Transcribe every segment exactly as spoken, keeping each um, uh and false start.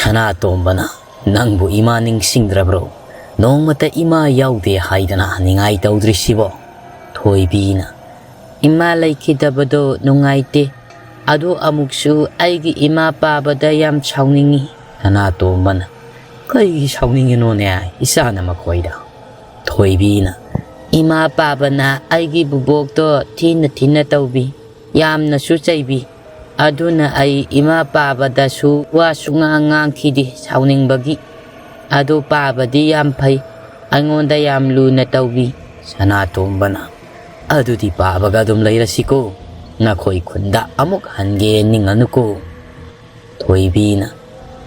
ꯁꯅꯥꯇꯣꯝꯕꯅ, "ꯅꯪꯕꯨ ꯏꯃꯥ ꯅꯤꯡꯁꯤꯡꯗ꯭ꯔꯕ꯭ꯔꯣ? ꯅꯣꯡꯃꯇ ꯏꯃꯥ ꯌꯥꯎꯗꯦ ꯍꯥꯏꯗꯅ ꯅꯤꯡꯉꯥꯏ ꯇꯧꯗ꯭ꯔꯤꯁꯤꯕꯣ?" ꯊꯣꯏꯕꯤꯅ, "ꯏꯃꯥ ꯂꯩꯈꯤꯗꯕꯗꯣ ꯅꯨꯡꯉꯥꯏꯇꯦ꯫ ꯑꯗꯣ ꯑꯃꯨꯛꯁꯨ ꯑꯩꯒꯤ ꯏꯃꯥ ꯄꯥꯕꯗ ꯌꯥꯝ ꯁꯥꯎꯅꯤꯡꯉꯤ꯫" ꯁꯅꯥꯇꯣꯝꯕꯅ, "ꯀꯩꯒꯤ ꯁꯥꯎꯅꯤꯡꯉꯤꯅꯣꯅꯦ ꯏꯆꯥꯅ ꯃꯈꯣꯏꯗ?" ꯊꯣꯏꯕꯤꯅ, "ꯏꯃꯥ ꯄꯥꯕꯅ ꯑꯩꯒꯤ ꯕꯨꯕꯣꯛꯇꯣ ꯊꯤꯅ ꯊꯤꯅ ꯇꯧꯕꯤ, ꯌꯥꯝꯅꯁꯨ ꯆꯩꯕꯤ꯫ ꯑꯗꯨꯅ ꯑꯩ ꯏꯃꯥ ꯄꯥꯕꯗꯁꯨ ꯋꯥ ꯁꯨꯡꯉꯥꯡ ꯉꯥꯡꯈꯤꯗꯦ ꯁꯥꯎꯅꯤꯡꯕꯒꯤ꯫ ꯑꯗꯣ ꯄꯥꯕꯗꯤ ꯌꯥꯝ ꯐꯩ, ꯑꯩꯉꯣꯟꯗ ꯌꯥꯝ ꯂꯨꯅ ꯇꯧꯕꯤ꯫" ꯁꯅꯥꯇꯣꯝꯕꯅ, "ꯑꯗꯨꯗꯤ ꯄꯥꯕꯒ ꯑꯗꯨꯝ ꯂꯩꯔꯁꯤꯀꯣ, ꯅꯈꯣꯏ ꯈꯨꯟꯗ ꯑꯃꯨꯛ ꯍꯟꯒꯦ ꯅꯤꯡꯉꯅꯨꯀꯣ꯫" ꯊꯣꯏꯕꯤꯅ,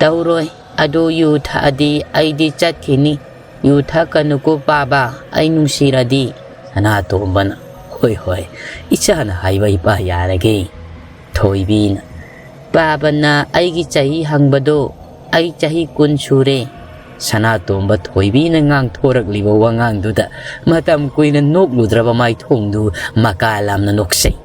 "ꯇꯧꯔꯣꯏ, ꯑꯗꯨ ꯌꯨ ꯊꯛꯑꯗꯤ ꯑꯩꯗꯤ ꯆꯠꯈꯤꯅꯤ꯫ ꯌꯨ ꯊꯛꯀꯅꯨꯀꯣ ꯄꯥꯕ, ꯑꯩ ꯅꯨꯡꯁꯤꯔꯗꯤ꯫" ꯁꯅꯥꯇꯣꯝꯕꯅ, "ꯍꯣꯏ ꯍꯣꯏ, ꯏꯆꯥꯅ ꯍꯥꯏꯕ ꯏꯄꯥ ꯌꯥꯔꯒꯦ꯫" ꯊꯣꯏꯕꯤꯅ, "ꯄꯥꯕꯅ ꯑꯩꯒꯤ ꯆꯍꯤ ꯍꯪꯕꯗꯣ ꯑꯩ ꯆꯍꯤ ꯀꯨꯟ ꯁꯨꯔꯦ꯫" ꯁꯅꯥꯇꯣꯝꯕ ꯊꯣꯏꯕꯤꯅ ꯉꯥꯡꯊꯣꯔꯛꯂꯤꯕ ꯋꯥꯉꯥꯡꯗꯨꯗ ꯃꯇꯝ ꯀꯨꯏꯅ ꯅꯣꯛꯂꯨꯗ꯭ꯔꯕ ꯃꯥꯏꯊꯣꯡꯗꯨ ꯃꯀꯥ ꯂꯥꯝꯅ ꯅꯣꯛꯆꯩ꯫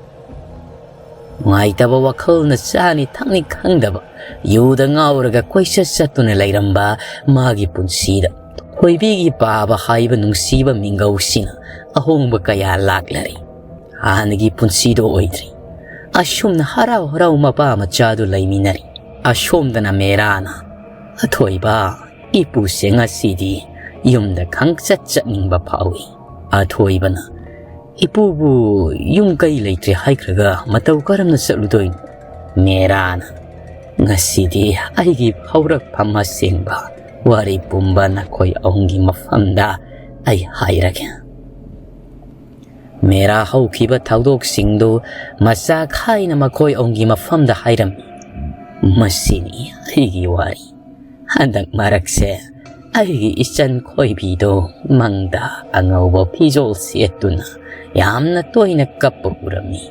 ꯅꯨꯡꯉꯥꯏꯇꯕ ꯋꯥꯈꯜꯅ ꯆꯥꯅꯤ ꯊꯛꯅꯤ ꯈꯪꯗꯕ, ꯌꯨꯗ ꯉꯥꯎꯔꯒ ꯀꯣꯏꯆꯠ ꯆꯠꯇꯨꯅ ꯂꯩꯔꯝꯕ ꯃꯥꯒꯤ ꯄꯨꯟꯁꯤꯗ ꯊꯣꯏꯕꯤꯒꯤ ꯄꯥꯕ ꯍꯥꯏꯕ ꯅꯨꯡꯁꯤꯕ ꯃꯤꯡꯒꯧꯁꯤꯅ ꯑꯍꯣꯡꯕ ꯀꯌꯥ ꯂꯥꯛꯂꯔꯦ꯫ ꯍꯥꯟꯅꯒꯤ ꯄꯨꯟꯁꯤꯗꯣ ꯑꯣꯏꯗ꯭ꯔꯦ꯫ ꯑꯁꯨꯝꯅ ꯍꯔꯥꯎ ꯍꯔꯥꯎ ꯃꯄꯥ ꯃꯆꯥꯗꯨ ꯂꯩꯃꯤꯟꯅꯔꯤ꯫ ꯑꯁꯣꯝꯗꯅ ꯃꯦꯔꯥꯅ, "ꯑꯊꯣꯏꯕ, ꯏꯄꯨꯁꯦ ꯉꯁꯤꯗꯤ ꯌꯨꯝꯗ ꯈꯪꯆꯠ ꯆꯠꯅꯤꯡꯕ ꯐꯥꯎꯏ꯫" ꯑꯊꯣꯏꯕꯅ, "ꯏꯄꯨꯕꯨ ꯌꯨꯝ ꯀꯩ ꯂꯩꯇ꯭ꯔꯦ ꯍꯥꯏꯈ꯭ꯔꯒ ꯃꯇꯧ ꯀꯔꯝꯅ ꯆꯠꯂꯨꯗꯣꯏꯅꯣ?" ꯃꯦꯔꯥꯅ, "ꯉꯁꯤꯗꯤ ꯑꯩꯒꯤ ꯍꯧꯔꯛꯐꯝ ꯑꯁꯦꯡꯕ ꯋꯥꯔꯤ ꯄꯨꯝꯕ ꯅꯈꯣꯏ ꯑꯍꯨꯝꯒꯤ ꯃꯐꯝꯗ ꯑꯩ ꯍꯥꯏꯔꯒꯦ꯫" ꯃꯦꯔꯥ ꯍꯧꯈꯤꯕ ꯊꯧꯗꯣꯛꯁꯤꯡꯗꯨ ꯃꯆꯥ ꯈꯥꯏꯅ ꯃꯈꯣꯏ ꯑꯍꯨꯝꯒꯤ ꯃꯐꯝꯗ ꯍꯥꯏꯔꯝꯃꯤ꯫ ꯃꯁꯤꯅꯤ ꯑꯩꯒꯤ ꯋꯥꯔꯤ꯫ ꯍꯟꯗꯛ ꯃꯔꯛꯁꯦ ꯑꯩꯒꯤ ꯏꯆꯟ ꯈꯣꯏꯕꯤꯗꯣ ꯃꯪꯗ ꯑꯉꯧꯕ ꯐꯤꯖꯣꯜ ꯁꯦꯠꯇꯨꯅ ꯌꯥꯝꯅ ꯇꯣꯏꯅ ꯀꯞꯄ ꯎꯔꯝꯃꯤ꯫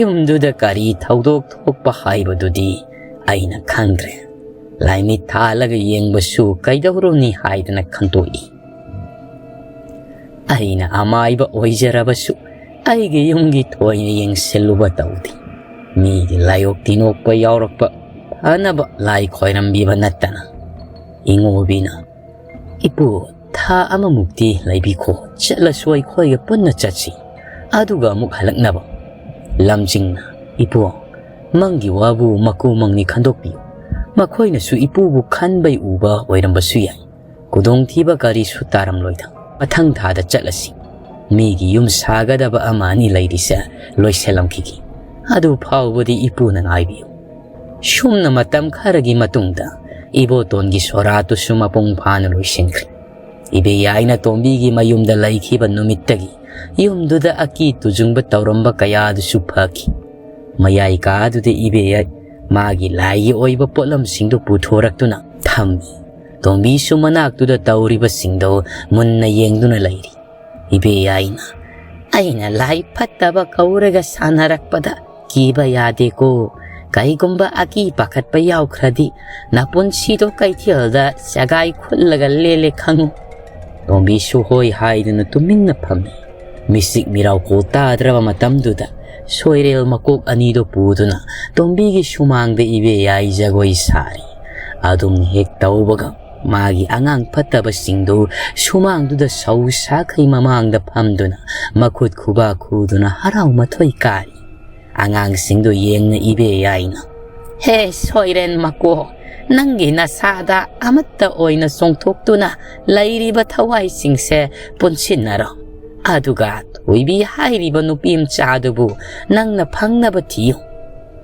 ꯌꯨꯝꯗꯨꯗ ꯀꯔꯤ ꯊꯧꯗꯣꯛ ꯊꯣꯛꯄ ꯍꯥꯏꯕꯗꯨꯗꯤ ꯑꯩꯅ ꯈꯪꯗ꯭ꯔꯦ꯫ ꯂꯥꯏꯃꯤꯠ ꯊꯥꯜꯂꯒ ꯌꯦꯡꯕꯁꯨ ꯀꯩꯗꯧꯔꯨꯅꯤ ꯍꯥꯏꯗꯅ ꯈꯟꯇꯣꯛꯏ꯫ ꯑꯩꯅ ꯑꯃꯥꯏꯕ ꯑꯣꯏꯖꯔꯕꯁꯨ ꯑꯩꯒꯤ ꯌꯨꯝꯒꯤ ꯊꯣꯏꯅ ꯌꯦꯡꯁꯤꯜꯂꯨꯕ ꯇꯧꯗꯦ꯫ ꯃꯤꯒꯤ ꯂꯥꯏꯑꯣꯛ ꯇꯤꯅꯣꯛꯄ ꯌꯥꯎꯔꯛꯄ ꯐꯅꯕ ꯂꯥꯏ ꯈꯣꯏꯔꯝꯕꯤꯕ ꯅꯠꯇꯅ꯫ ꯏꯉꯣꯕꯤꯅ, "ꯏꯄꯨ, ꯊꯥ ꯑꯃꯃꯨꯛꯇꯤ ꯂꯩꯕꯤꯈꯣ, ꯆꯠꯂꯁꯨ ꯑꯩꯈꯣꯏꯒ ꯄꯨꯟꯅ ꯆꯠꯁꯤ, ꯑꯗꯨꯒ ꯑꯃꯨꯛ ꯍꯜꯂꯛꯅꯕ꯫" ꯂꯝꯖꯤꯡꯅ, "ꯏꯄꯨ, ꯃꯪꯒꯤ ꯋꯥꯕꯨ ꯃꯀꯨ ꯃꯪꯅꯤ ꯈꯟꯗꯣꯛꯄꯤꯌꯨ꯫ ꯃꯈꯣꯏꯅꯁꯨ ꯏꯄꯨꯕꯨ ꯈꯟꯕꯩ ꯎꯕ ꯑꯣꯏꯔꯝꯕꯁꯨ ꯌꯥꯏ꯫ ꯈꯨꯗꯣꯡꯊꯤꯕ ꯀꯔꯤꯁꯨ ꯇꯥꯔꯝꯂꯣꯏꯗ꯫ ꯃꯊꯪ ꯊꯥꯗ ꯆꯠꯂꯁꯤ꯫ ꯃꯤꯒꯤ ꯌꯨꯝ ꯁꯥꯒꯗꯕ ꯑꯃ ꯑꯅꯤ ꯂꯩꯔꯤꯁꯦ ꯂꯣꯏꯁꯤꯜꯂꯝꯈꯤꯒꯦ꯫ ꯑꯗꯨ ꯐꯥꯎꯕꯗꯤ ꯏꯄꯨꯅ ꯉꯥꯏꯕꯤꯌꯨ꯫" ꯁꯨꯝꯅ ꯃꯇꯝ ꯈꯔꯒꯤ ꯃꯇꯨꯡꯗ ꯏꯕꯣꯇꯣꯟꯒꯤ ꯁꯣꯔꯥꯠꯇꯨꯁꯨ ꯃꯄꯨꯡ ꯐꯥꯅ ꯂꯣꯏꯁꯤꯟꯈ꯭ꯔꯦ꯫ ꯏꯕꯦꯌꯥꯏꯅ ꯇꯣꯝꯕꯤꯒꯤ ꯃꯌꯨꯝꯗ ꯂꯩꯈꯤꯕ ꯅꯨꯃꯤꯠꯇꯒꯤ ꯌꯨꯝꯗꯨꯗ ꯑꯀꯤ ꯇꯨꯖꯨꯡꯕ ꯇꯧꯔꯝꯕ ꯀꯌꯥꯗꯨꯁꯨ ꯐꯈꯤ꯫ ꯃꯌꯥꯏ ꯀꯥꯗꯨꯗ ꯏꯕꯦꯌꯥꯏ ꯃꯥꯒꯤ ꯂꯥꯏꯒꯤ ꯑꯣꯏꯕ ꯄꯣꯠꯂꯝꯁꯤꯡꯗꯨ ꯄꯨꯊꯣꯔꯛꯇꯨꯅ ꯊꯝꯃꯤ꯫ ꯇꯣꯝꯕꯤꯁꯨ ꯃꯅꯥꯛꯇꯨꯗ ꯇꯧꯔꯤꯕꯁꯤꯡꯗꯨ ꯃꯨꯟꯅ ꯌꯦꯡꯗꯨꯅ ꯂꯩꯔꯤ꯫ ꯏꯕꯦꯌꯥꯏꯅ, "ꯑꯩꯅ ꯂꯥꯏ ꯐꯠꯇꯕ ꯀꯧꯔꯒ ꯁꯥꯟꯅꯔꯛꯄꯗ ꯀꯤꯕ ꯌꯥꯗꯦꯀꯣ꯫ ꯀꯩꯒꯨꯝꯕ ꯑꯀꯤ ꯄꯥꯈꯠꯄ ꯌꯥꯎꯈ꯭ꯔꯗꯤ ꯅꯄꯨꯟꯁꯤꯗꯣ ꯀꯩꯊꯦꯜꯗ ꯆꯒꯥꯏ ꯈꯨꯜꯂꯒ ꯂꯦꯜꯂꯦ ꯈꯪꯉꯨ꯫" ꯇꯣꯝꯕꯤꯁꯨ ꯍꯣꯏ ꯍꯥꯏꯗꯨꯅ ꯇꯨꯃꯤꯟꯅ ꯐꯝꯃꯤ꯫ ꯃꯤꯆꯤꯛ ꯃꯤꯔꯥꯎꯀꯣꯜ ꯇꯥꯗ꯭ꯔꯕ ꯃꯇꯝꯗꯨꯗ ꯁꯣꯏꯔꯦꯜ ꯃꯀꯣꯛ ꯑꯅꯤꯗꯨ ꯄꯨꯗꯨꯅ ꯇꯣꯝꯕꯤꯒꯤ ꯁꯨꯃꯥꯡꯗ ꯏꯕꯦꯌꯥꯏ ꯖꯒꯣꯏ ꯁꯥꯔꯤ꯫ ꯑꯗꯨꯝ ꯍꯦꯛ ꯇꯧꯕꯒ ꯃꯥꯒꯤ ꯑꯉꯥꯡ ꯐꯠꯇꯕꯁꯤꯡꯗꯨ ꯁꯨꯃꯥꯡꯗꯨꯗ ꯁꯧ ꯁꯥꯈꯩ ꯃꯃꯥꯡꯗ ꯐꯝꯗꯨꯅ ꯃꯈꯨꯠ ꯈꯨꯕꯥꯛ ꯈꯨꯗꯨꯅ ꯍꯔꯥꯎ ꯃꯊꯣꯏ ꯀꯥꯔꯤ꯫ ꯑꯉꯥꯡꯁꯤꯡꯗꯨ ꯌꯦꯡꯅ ꯏꯕꯦꯌꯥꯏꯅ, "ꯍꯦ ꯁꯣꯏꯔꯦꯟ ꯃꯀꯣꯛ, ꯅꯪꯒꯤ ꯅꯁꯥꯗ ꯑꯃꯠꯇ ꯑꯣꯏꯅ ꯆꯣꯡꯊꯣꯛꯇꯨꯅ ꯂꯩꯔꯤꯕ ꯊꯋꯥꯏꯁꯤꯡꯁꯦ ꯄꯨꯟꯁꯤꯟꯅꯔꯣ꯫ ꯑꯗꯨꯒ ꯊꯣꯏꯕꯤ ꯍꯥꯏꯔꯤꯕ ꯅꯨꯄꯤ ꯃꯆꯥꯗꯨꯕꯨ ꯅꯪꯅ ꯐꯪꯅꯕ ꯊꯤꯌꯨ꯫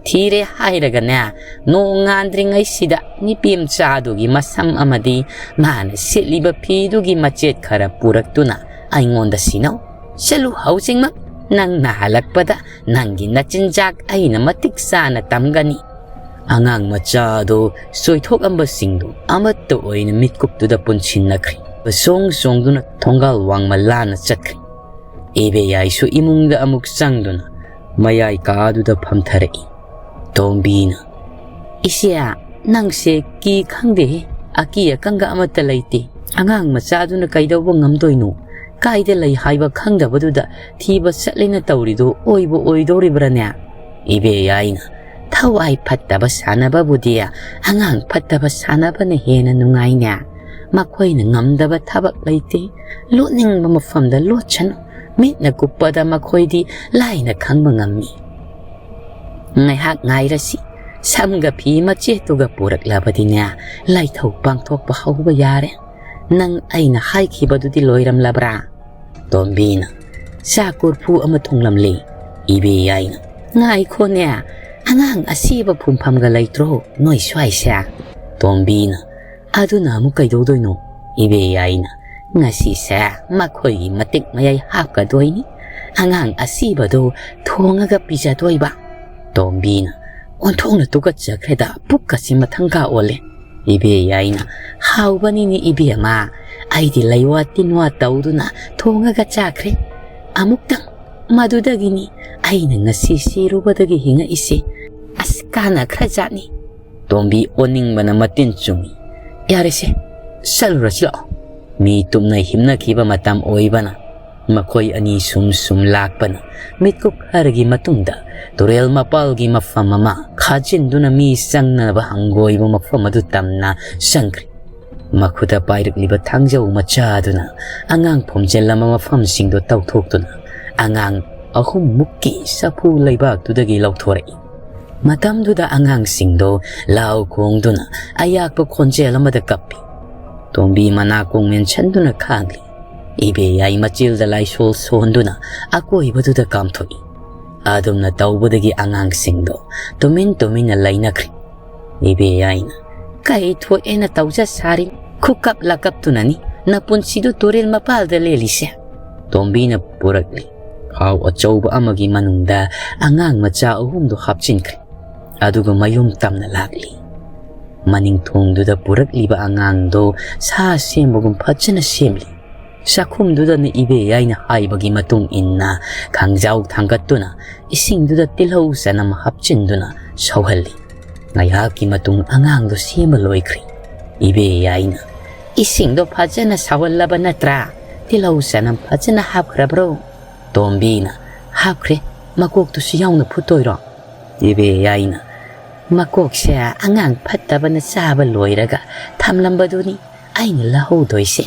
ꯊꯤꯔꯦ ꯍꯥꯏꯔꯒꯅꯦ, ꯅꯣꯡ ꯉꯥꯟꯗ꯭ꯔꯤꯉꯩꯁꯤꯗ ꯅꯨꯄꯤ ꯃꯆꯥꯗꯨꯒꯤ ꯃꯁꯝ ꯑꯃꯗꯤ ꯃꯥꯅ ꯁꯦꯠꯂꯤꯕ ꯐꯤꯗꯨꯒꯤ ꯃꯆꯦꯠ ꯈꯔ ꯄꯨꯔꯛꯇꯨꯅ ꯑꯩꯉꯣꯟꯗ ꯁꯤꯟꯅꯧ꯫ ꯆꯠꯂꯨ, ꯍꯧꯖꯤꯛꯃꯛ ꯅꯪꯅ ꯍꯜꯂꯛꯄꯗ ꯅꯪꯒꯤ ꯅꯆꯤꯟꯖꯥꯛ ꯑꯩꯅ ꯃꯇꯤꯛ ꯆꯥꯅ ꯇꯝꯒꯅꯤ꯫" ꯑꯉꯥꯡ ꯃꯆꯥ ꯑꯗꯨ ꯆꯣꯏꯊꯣꯛꯂꯝꯕꯁꯤꯡꯗꯨ ꯑꯃꯠꯇ ꯑꯣꯏꯅ ꯃꯤꯠꯀꯨꯞꯇꯨꯗ ꯄꯨꯟꯁꯤꯟꯅꯈ꯭ꯔꯦ꯫ ꯆꯣꯡ ꯆꯣꯡꯗꯨꯅ ꯊꯣꯡꯒꯥꯜ ꯋꯥꯡꯃ ꯂꯥꯟꯅ ꯆꯠꯈ꯭ꯔꯦ꯫ ꯏꯕꯦꯌꯥꯏꯁꯨ ꯏꯃꯨꯡꯗ ꯑꯃꯨꯛ ꯆꯪꯗꯨꯅ ꯃꯌꯥꯏ ꯀꯥꯗꯨꯗ ꯐꯝꯊꯔꯛꯏ꯫ ꯇꯣꯝꯕꯤꯅ, "ꯏꯆꯦ, ꯅꯪꯁꯦ ꯀꯤ ꯈꯪꯗꯦꯍꯦ, ꯑꯀꯤ ꯑꯈꯪꯒ ꯑꯃꯠꯇ ꯂꯩꯇꯦ꯫ ꯑꯉꯥꯡ ꯃꯆꯥꯗꯨꯅ ꯀꯩꯗꯧꯕ ꯉꯝꯗꯣꯏꯅꯣ? ꯀꯥꯏꯗ ꯂꯩ ꯍꯥꯏꯕ ꯈꯪꯗꯕꯗꯨꯗ ꯊꯤꯕ ꯆꯠꯂꯦꯅ ꯇꯧꯔꯤꯗꯣ ꯑꯣꯏꯕꯨ ꯑꯣꯏꯗꯧꯔꯤꯕ꯭ꯔꯥꯅꯦ?" ꯏꯕꯦꯌꯥꯏꯅ, ꯊꯋꯥꯏ ꯐꯠꯇꯕ ꯁꯥꯟꯅꯕꯕꯨꯗꯤ ꯑꯉꯥꯡ ꯐꯠꯇꯕ ꯁꯥꯟꯅꯕꯅ ꯍꯦꯟꯅ ꯅꯨꯡꯉꯥꯏꯅꯦ꯫ ꯃꯈꯣꯏꯅ ꯉꯝꯗꯕ ꯊꯕꯛ ꯂꯩꯇꯦ꯫ ꯂꯣꯠꯅꯤꯡꯕ ꯃꯐꯝꯗ ꯂꯣꯠꯁꯅꯨ꯫ ꯃꯤꯠꯅ ꯀꯨꯞꯄꯗ ꯃꯈꯣꯏꯗꯤ ꯂꯥꯏꯅ ꯈꯪꯕ ꯉꯝꯃꯤ꯫ ꯉꯥꯏꯍꯥꯛ ꯉꯥꯏꯔꯁꯤ꯫ ꯁꯝꯒ ꯐꯤ ꯃꯆꯦꯠꯇꯨꯒ ꯄꯨꯔꯛꯂꯕꯗꯤꯅꯦ, ꯂꯥꯏꯊꯧ ꯄꯥꯡꯊꯣꯛꯄ ꯍꯧꯕ ꯌꯥꯔꯦ꯫ ꯅꯪ ꯑꯩꯅ ꯍꯥꯏꯈꯤꯕꯗꯨꯗꯤ ꯂꯣꯏꯔꯝꯂꯕ꯭ꯔꯥ? ꯇꯣꯝꯕꯤꯅ, ꯆꯥ ꯀꯣꯔꯐꯨ ꯑꯃ ꯊꯣꯡꯂꯝꯂꯤ꯫ ꯏꯕꯦꯌꯥꯏꯅ, ꯉꯥꯏꯈꯣꯅꯦ, ꯑꯉꯥꯡ ꯑꯁꯤꯕ ꯐꯨꯝꯐꯝꯒ ꯂꯩꯇ꯭ꯔꯣ ꯅꯣꯏ ꯁ꯭ꯋꯥꯏꯁꯦ? ꯇꯣꯝꯕꯤꯅ, ꯑꯗꯨꯅ ꯑꯃꯨꯛ ꯀꯩꯗꯧꯗꯣꯏꯅꯣ? ꯏꯕꯦꯌꯥꯏꯅ, ꯉꯁꯤꯁꯦ ꯃꯈꯣꯏꯒꯤ ꯃꯇꯤꯛ ꯃꯌꯥꯏ ꯍꯥꯞꯀꯗꯣꯏꯅꯤ꯫ ꯑꯉꯥꯡ ꯑꯁꯤꯕꯗꯨ ꯊꯣꯡꯉꯒ ꯄꯤꯖꯗꯣꯏꯕ꯫ ꯇꯣꯝꯕꯤꯅ, ꯑꯣꯟꯊꯣꯛꯅ ꯇꯨꯀꯠꯆꯈ꯭ꯔꯦꯗ, ꯄꯨꯛꯀꯁꯤ ꯃꯊꯪꯒꯥ ꯑꯣꯜꯂꯦ꯫ ꯏꯕꯦꯌꯥꯏꯅ, ꯍꯥꯎꯕꯅꯤꯅꯦ ꯏꯕꯦꯝꯃ, ꯑꯩꯗꯤ ꯂꯩꯋꯥ ꯇꯤꯟꯋꯥ ꯇꯧꯗꯨꯅ ꯊꯣꯡꯉꯒ ꯆꯥꯈ꯭ꯔꯦ꯫ ꯑꯃꯨꯛꯇꯪ ꯃꯗꯨꯗꯒꯤꯅꯤ ꯑꯩꯅ ꯉꯁꯤ ꯁꯤꯔꯨꯕꯗꯒꯤ ꯍꯤꯡꯉꯛꯏꯁꯦ꯫ ꯑꯁ, ꯀꯥꯟꯅꯈ꯭ꯔꯖꯥꯠꯅꯤ꯫ ꯇꯣꯝꯕꯤ ꯑꯣꯟꯅꯤꯡꯕꯅ ꯃꯇꯤꯟ ꯆꯨꯝꯃꯤ꯫ ꯌꯥꯔꯦꯁꯦ, ꯆꯠꯂꯨꯔꯁꯤ ꯂꯥꯛꯑꯣ꯫ ꯃꯤ ꯇꯨꯝꯅ ꯍꯤꯞꯅꯈꯤꯕ ꯃꯇꯝ ꯑꯣꯏꯕꯅ ꯃꯈꯣꯏ ꯑꯅꯤ ꯁꯨꯝ ꯁꯨꯝ ꯂꯥꯛꯄꯅ ꯃꯤꯠꯀꯨꯞ ꯈꯔꯒꯤ ꯃꯇꯨꯡꯗ ꯇꯨꯔꯦꯜ ꯃꯄꯥꯜꯒꯤ ꯃꯐꯝ ꯑꯃ ꯈꯥꯖꯤꯟꯗꯨꯅ ꯃꯤ ꯆꯪꯅꯕ ꯍꯪꯒꯣꯏꯕ ꯃꯐꯝ ꯑꯗꯨ ꯇꯝꯅ ꯆꯪꯈ꯭ꯔꯦ꯫ ꯃꯈꯨꯠꯇ ꯄꯥꯏꯔꯛꯂꯤꯕ ꯊꯥꯡꯖꯧ ꯃꯆꯥꯗꯨꯅ ꯑꯉꯥꯡ ꯐꯝꯖꯤꯜꯂꯝꯕ ꯃꯐꯝꯁꯤꯡꯗꯨ ꯇꯧꯊꯣꯛꯇꯨꯅ ꯑꯉꯥꯡ ꯑꯍꯨꯝꯃꯨꯛꯀꯤ ꯆꯐꯨ ꯂꯩꯕꯥꯛꯇꯨꯗꯒꯤ ꯂꯧꯊꯣꯔꯛꯏ꯫ ꯃꯇꯝꯗꯨꯗ ꯑꯉꯥꯡꯁꯤꯡꯗꯣ ꯂꯥꯎ ꯈꯣꯡꯗꯨꯅ ꯑꯌꯥꯛꯄ ꯈꯣꯟꯖꯦꯜ ꯑꯃꯗ ꯀꯞꯄꯤ꯫ ꯇꯣꯝꯕꯤ ꯃꯅꯥꯀꯣꯡ ꯃꯦꯟꯁꯤꯟꯗꯨꯅ ꯈꯥꯡꯂꯤ꯫ ꯏꯕꯦꯌꯥꯏ ꯃꯆꯤꯜꯗ ꯂꯥꯏꯁꯣꯜ ꯁꯣꯟꯗꯨꯅ ꯑꯀꯣꯏꯕꯗꯨꯗ ꯀꯥꯝꯊꯣꯛꯏ꯫ ꯑꯗꯨꯝꯅ ꯇꯧꯕꯗꯒꯤ ꯑꯉꯥꯡꯁꯤꯡꯗꯣ ꯇꯨꯃꯤꯟ ꯇꯨꯃꯤꯟꯅ ꯂꯩꯅꯈ꯭ꯔꯦ꯫ ꯏꯕꯦꯌꯥꯏꯅ, "ꯀꯩ ꯊꯣꯛꯑꯦꯅ ꯇꯧꯖ ꯁꯥꯔꯤ? ꯈꯨꯀꯞ ꯂꯥꯀꯞꯇꯨꯅꯅꯤ ꯅꯄꯨꯟꯁꯤꯗꯨ ꯇꯨꯔꯦꯜ ꯃꯄꯥꯜꯗ ꯂꯦꯜꯂꯤꯁꯦ?" ꯇꯣꯝꯕꯤꯅ ꯄꯨꯔꯛꯂꯤ꯫ ꯈꯥꯎ ꯑꯆꯧꯕ ꯑꯃꯒꯤ ꯃꯅꯨꯡꯗ ꯑꯉꯥꯡ ꯃꯆꯥ ꯑꯍꯨꯝꯗꯨ ꯍꯥꯞꯆꯤꯟꯈ꯭ꯔꯦ꯫ ꯑꯗꯨꯒ ꯃꯌꯨꯝ ꯇꯝꯅ ꯂꯥꯛꯂꯤ꯫ ꯃꯅꯤꯡ ꯊꯣꯡꯗꯨꯗ ꯄꯨꯔꯛꯂꯤꯕ ꯑꯉꯥꯡꯗꯣ ꯁꯥ ꯁꯦꯝꯕꯒꯨꯝ ꯐꯖꯅ ꯁꯦꯝꯂꯤ꯫ ꯆꯥꯛꯈꯨꯝꯗꯨꯗꯅ ꯏꯕꯦꯌꯥꯏꯅ ꯍꯥꯏꯕꯒꯤ ꯃꯇꯨꯡ ꯏꯟꯅ ꯈꯥꯡꯖꯥꯎ ꯊꯥꯡꯒꯠꯇꯨꯅ ꯏꯁꯤꯡꯗꯨꯗ ꯇꯤꯜꯍꯧ ꯆꯅꯝ ꯍꯥꯞꯆꯤꯟꯗꯨꯅ ꯁꯧꯍꯜꯂꯤ꯫ ꯉꯥꯏꯍꯥꯛꯀꯤ ꯃꯇꯨꯡ ꯑꯉꯥꯡꯗꯨ ꯁꯦꯝꯕ ꯂꯣꯏꯈ꯭ꯔꯦ꯫ ꯏꯕꯦꯌꯥꯏꯅ, "ꯏꯁꯤꯡꯗꯣ ꯐꯖꯅ ꯁꯧꯍꯜꯂꯕ ꯅꯠꯇ꯭ꯔꯥ? ꯇꯤꯜꯍꯧ ꯆꯅꯝ ꯐꯖꯅ ꯍꯥꯞꯈ꯭ꯔꯕ꯭ꯔꯣ?" ꯇꯣꯝꯕꯤꯅ, "ꯍꯥꯞꯈ꯭ꯔꯦ, ꯃꯀꯣꯛꯇꯨꯁꯨ ꯌꯥꯎꯅ ꯐꯨꯠꯇꯣꯏꯔꯣ?" ꯏꯕꯦꯌꯥꯏꯅ, "ꯃꯀꯣꯛꯁꯦ ꯑꯉꯥꯡ ꯐꯠꯇꯕꯅ ꯆꯥꯕ ꯂꯣꯏꯔꯒ ꯊꯝꯂꯝꯕꯗꯨꯅꯤ ꯑꯩꯅ ꯂꯧꯍꯧꯗꯣꯏꯁꯦ꯫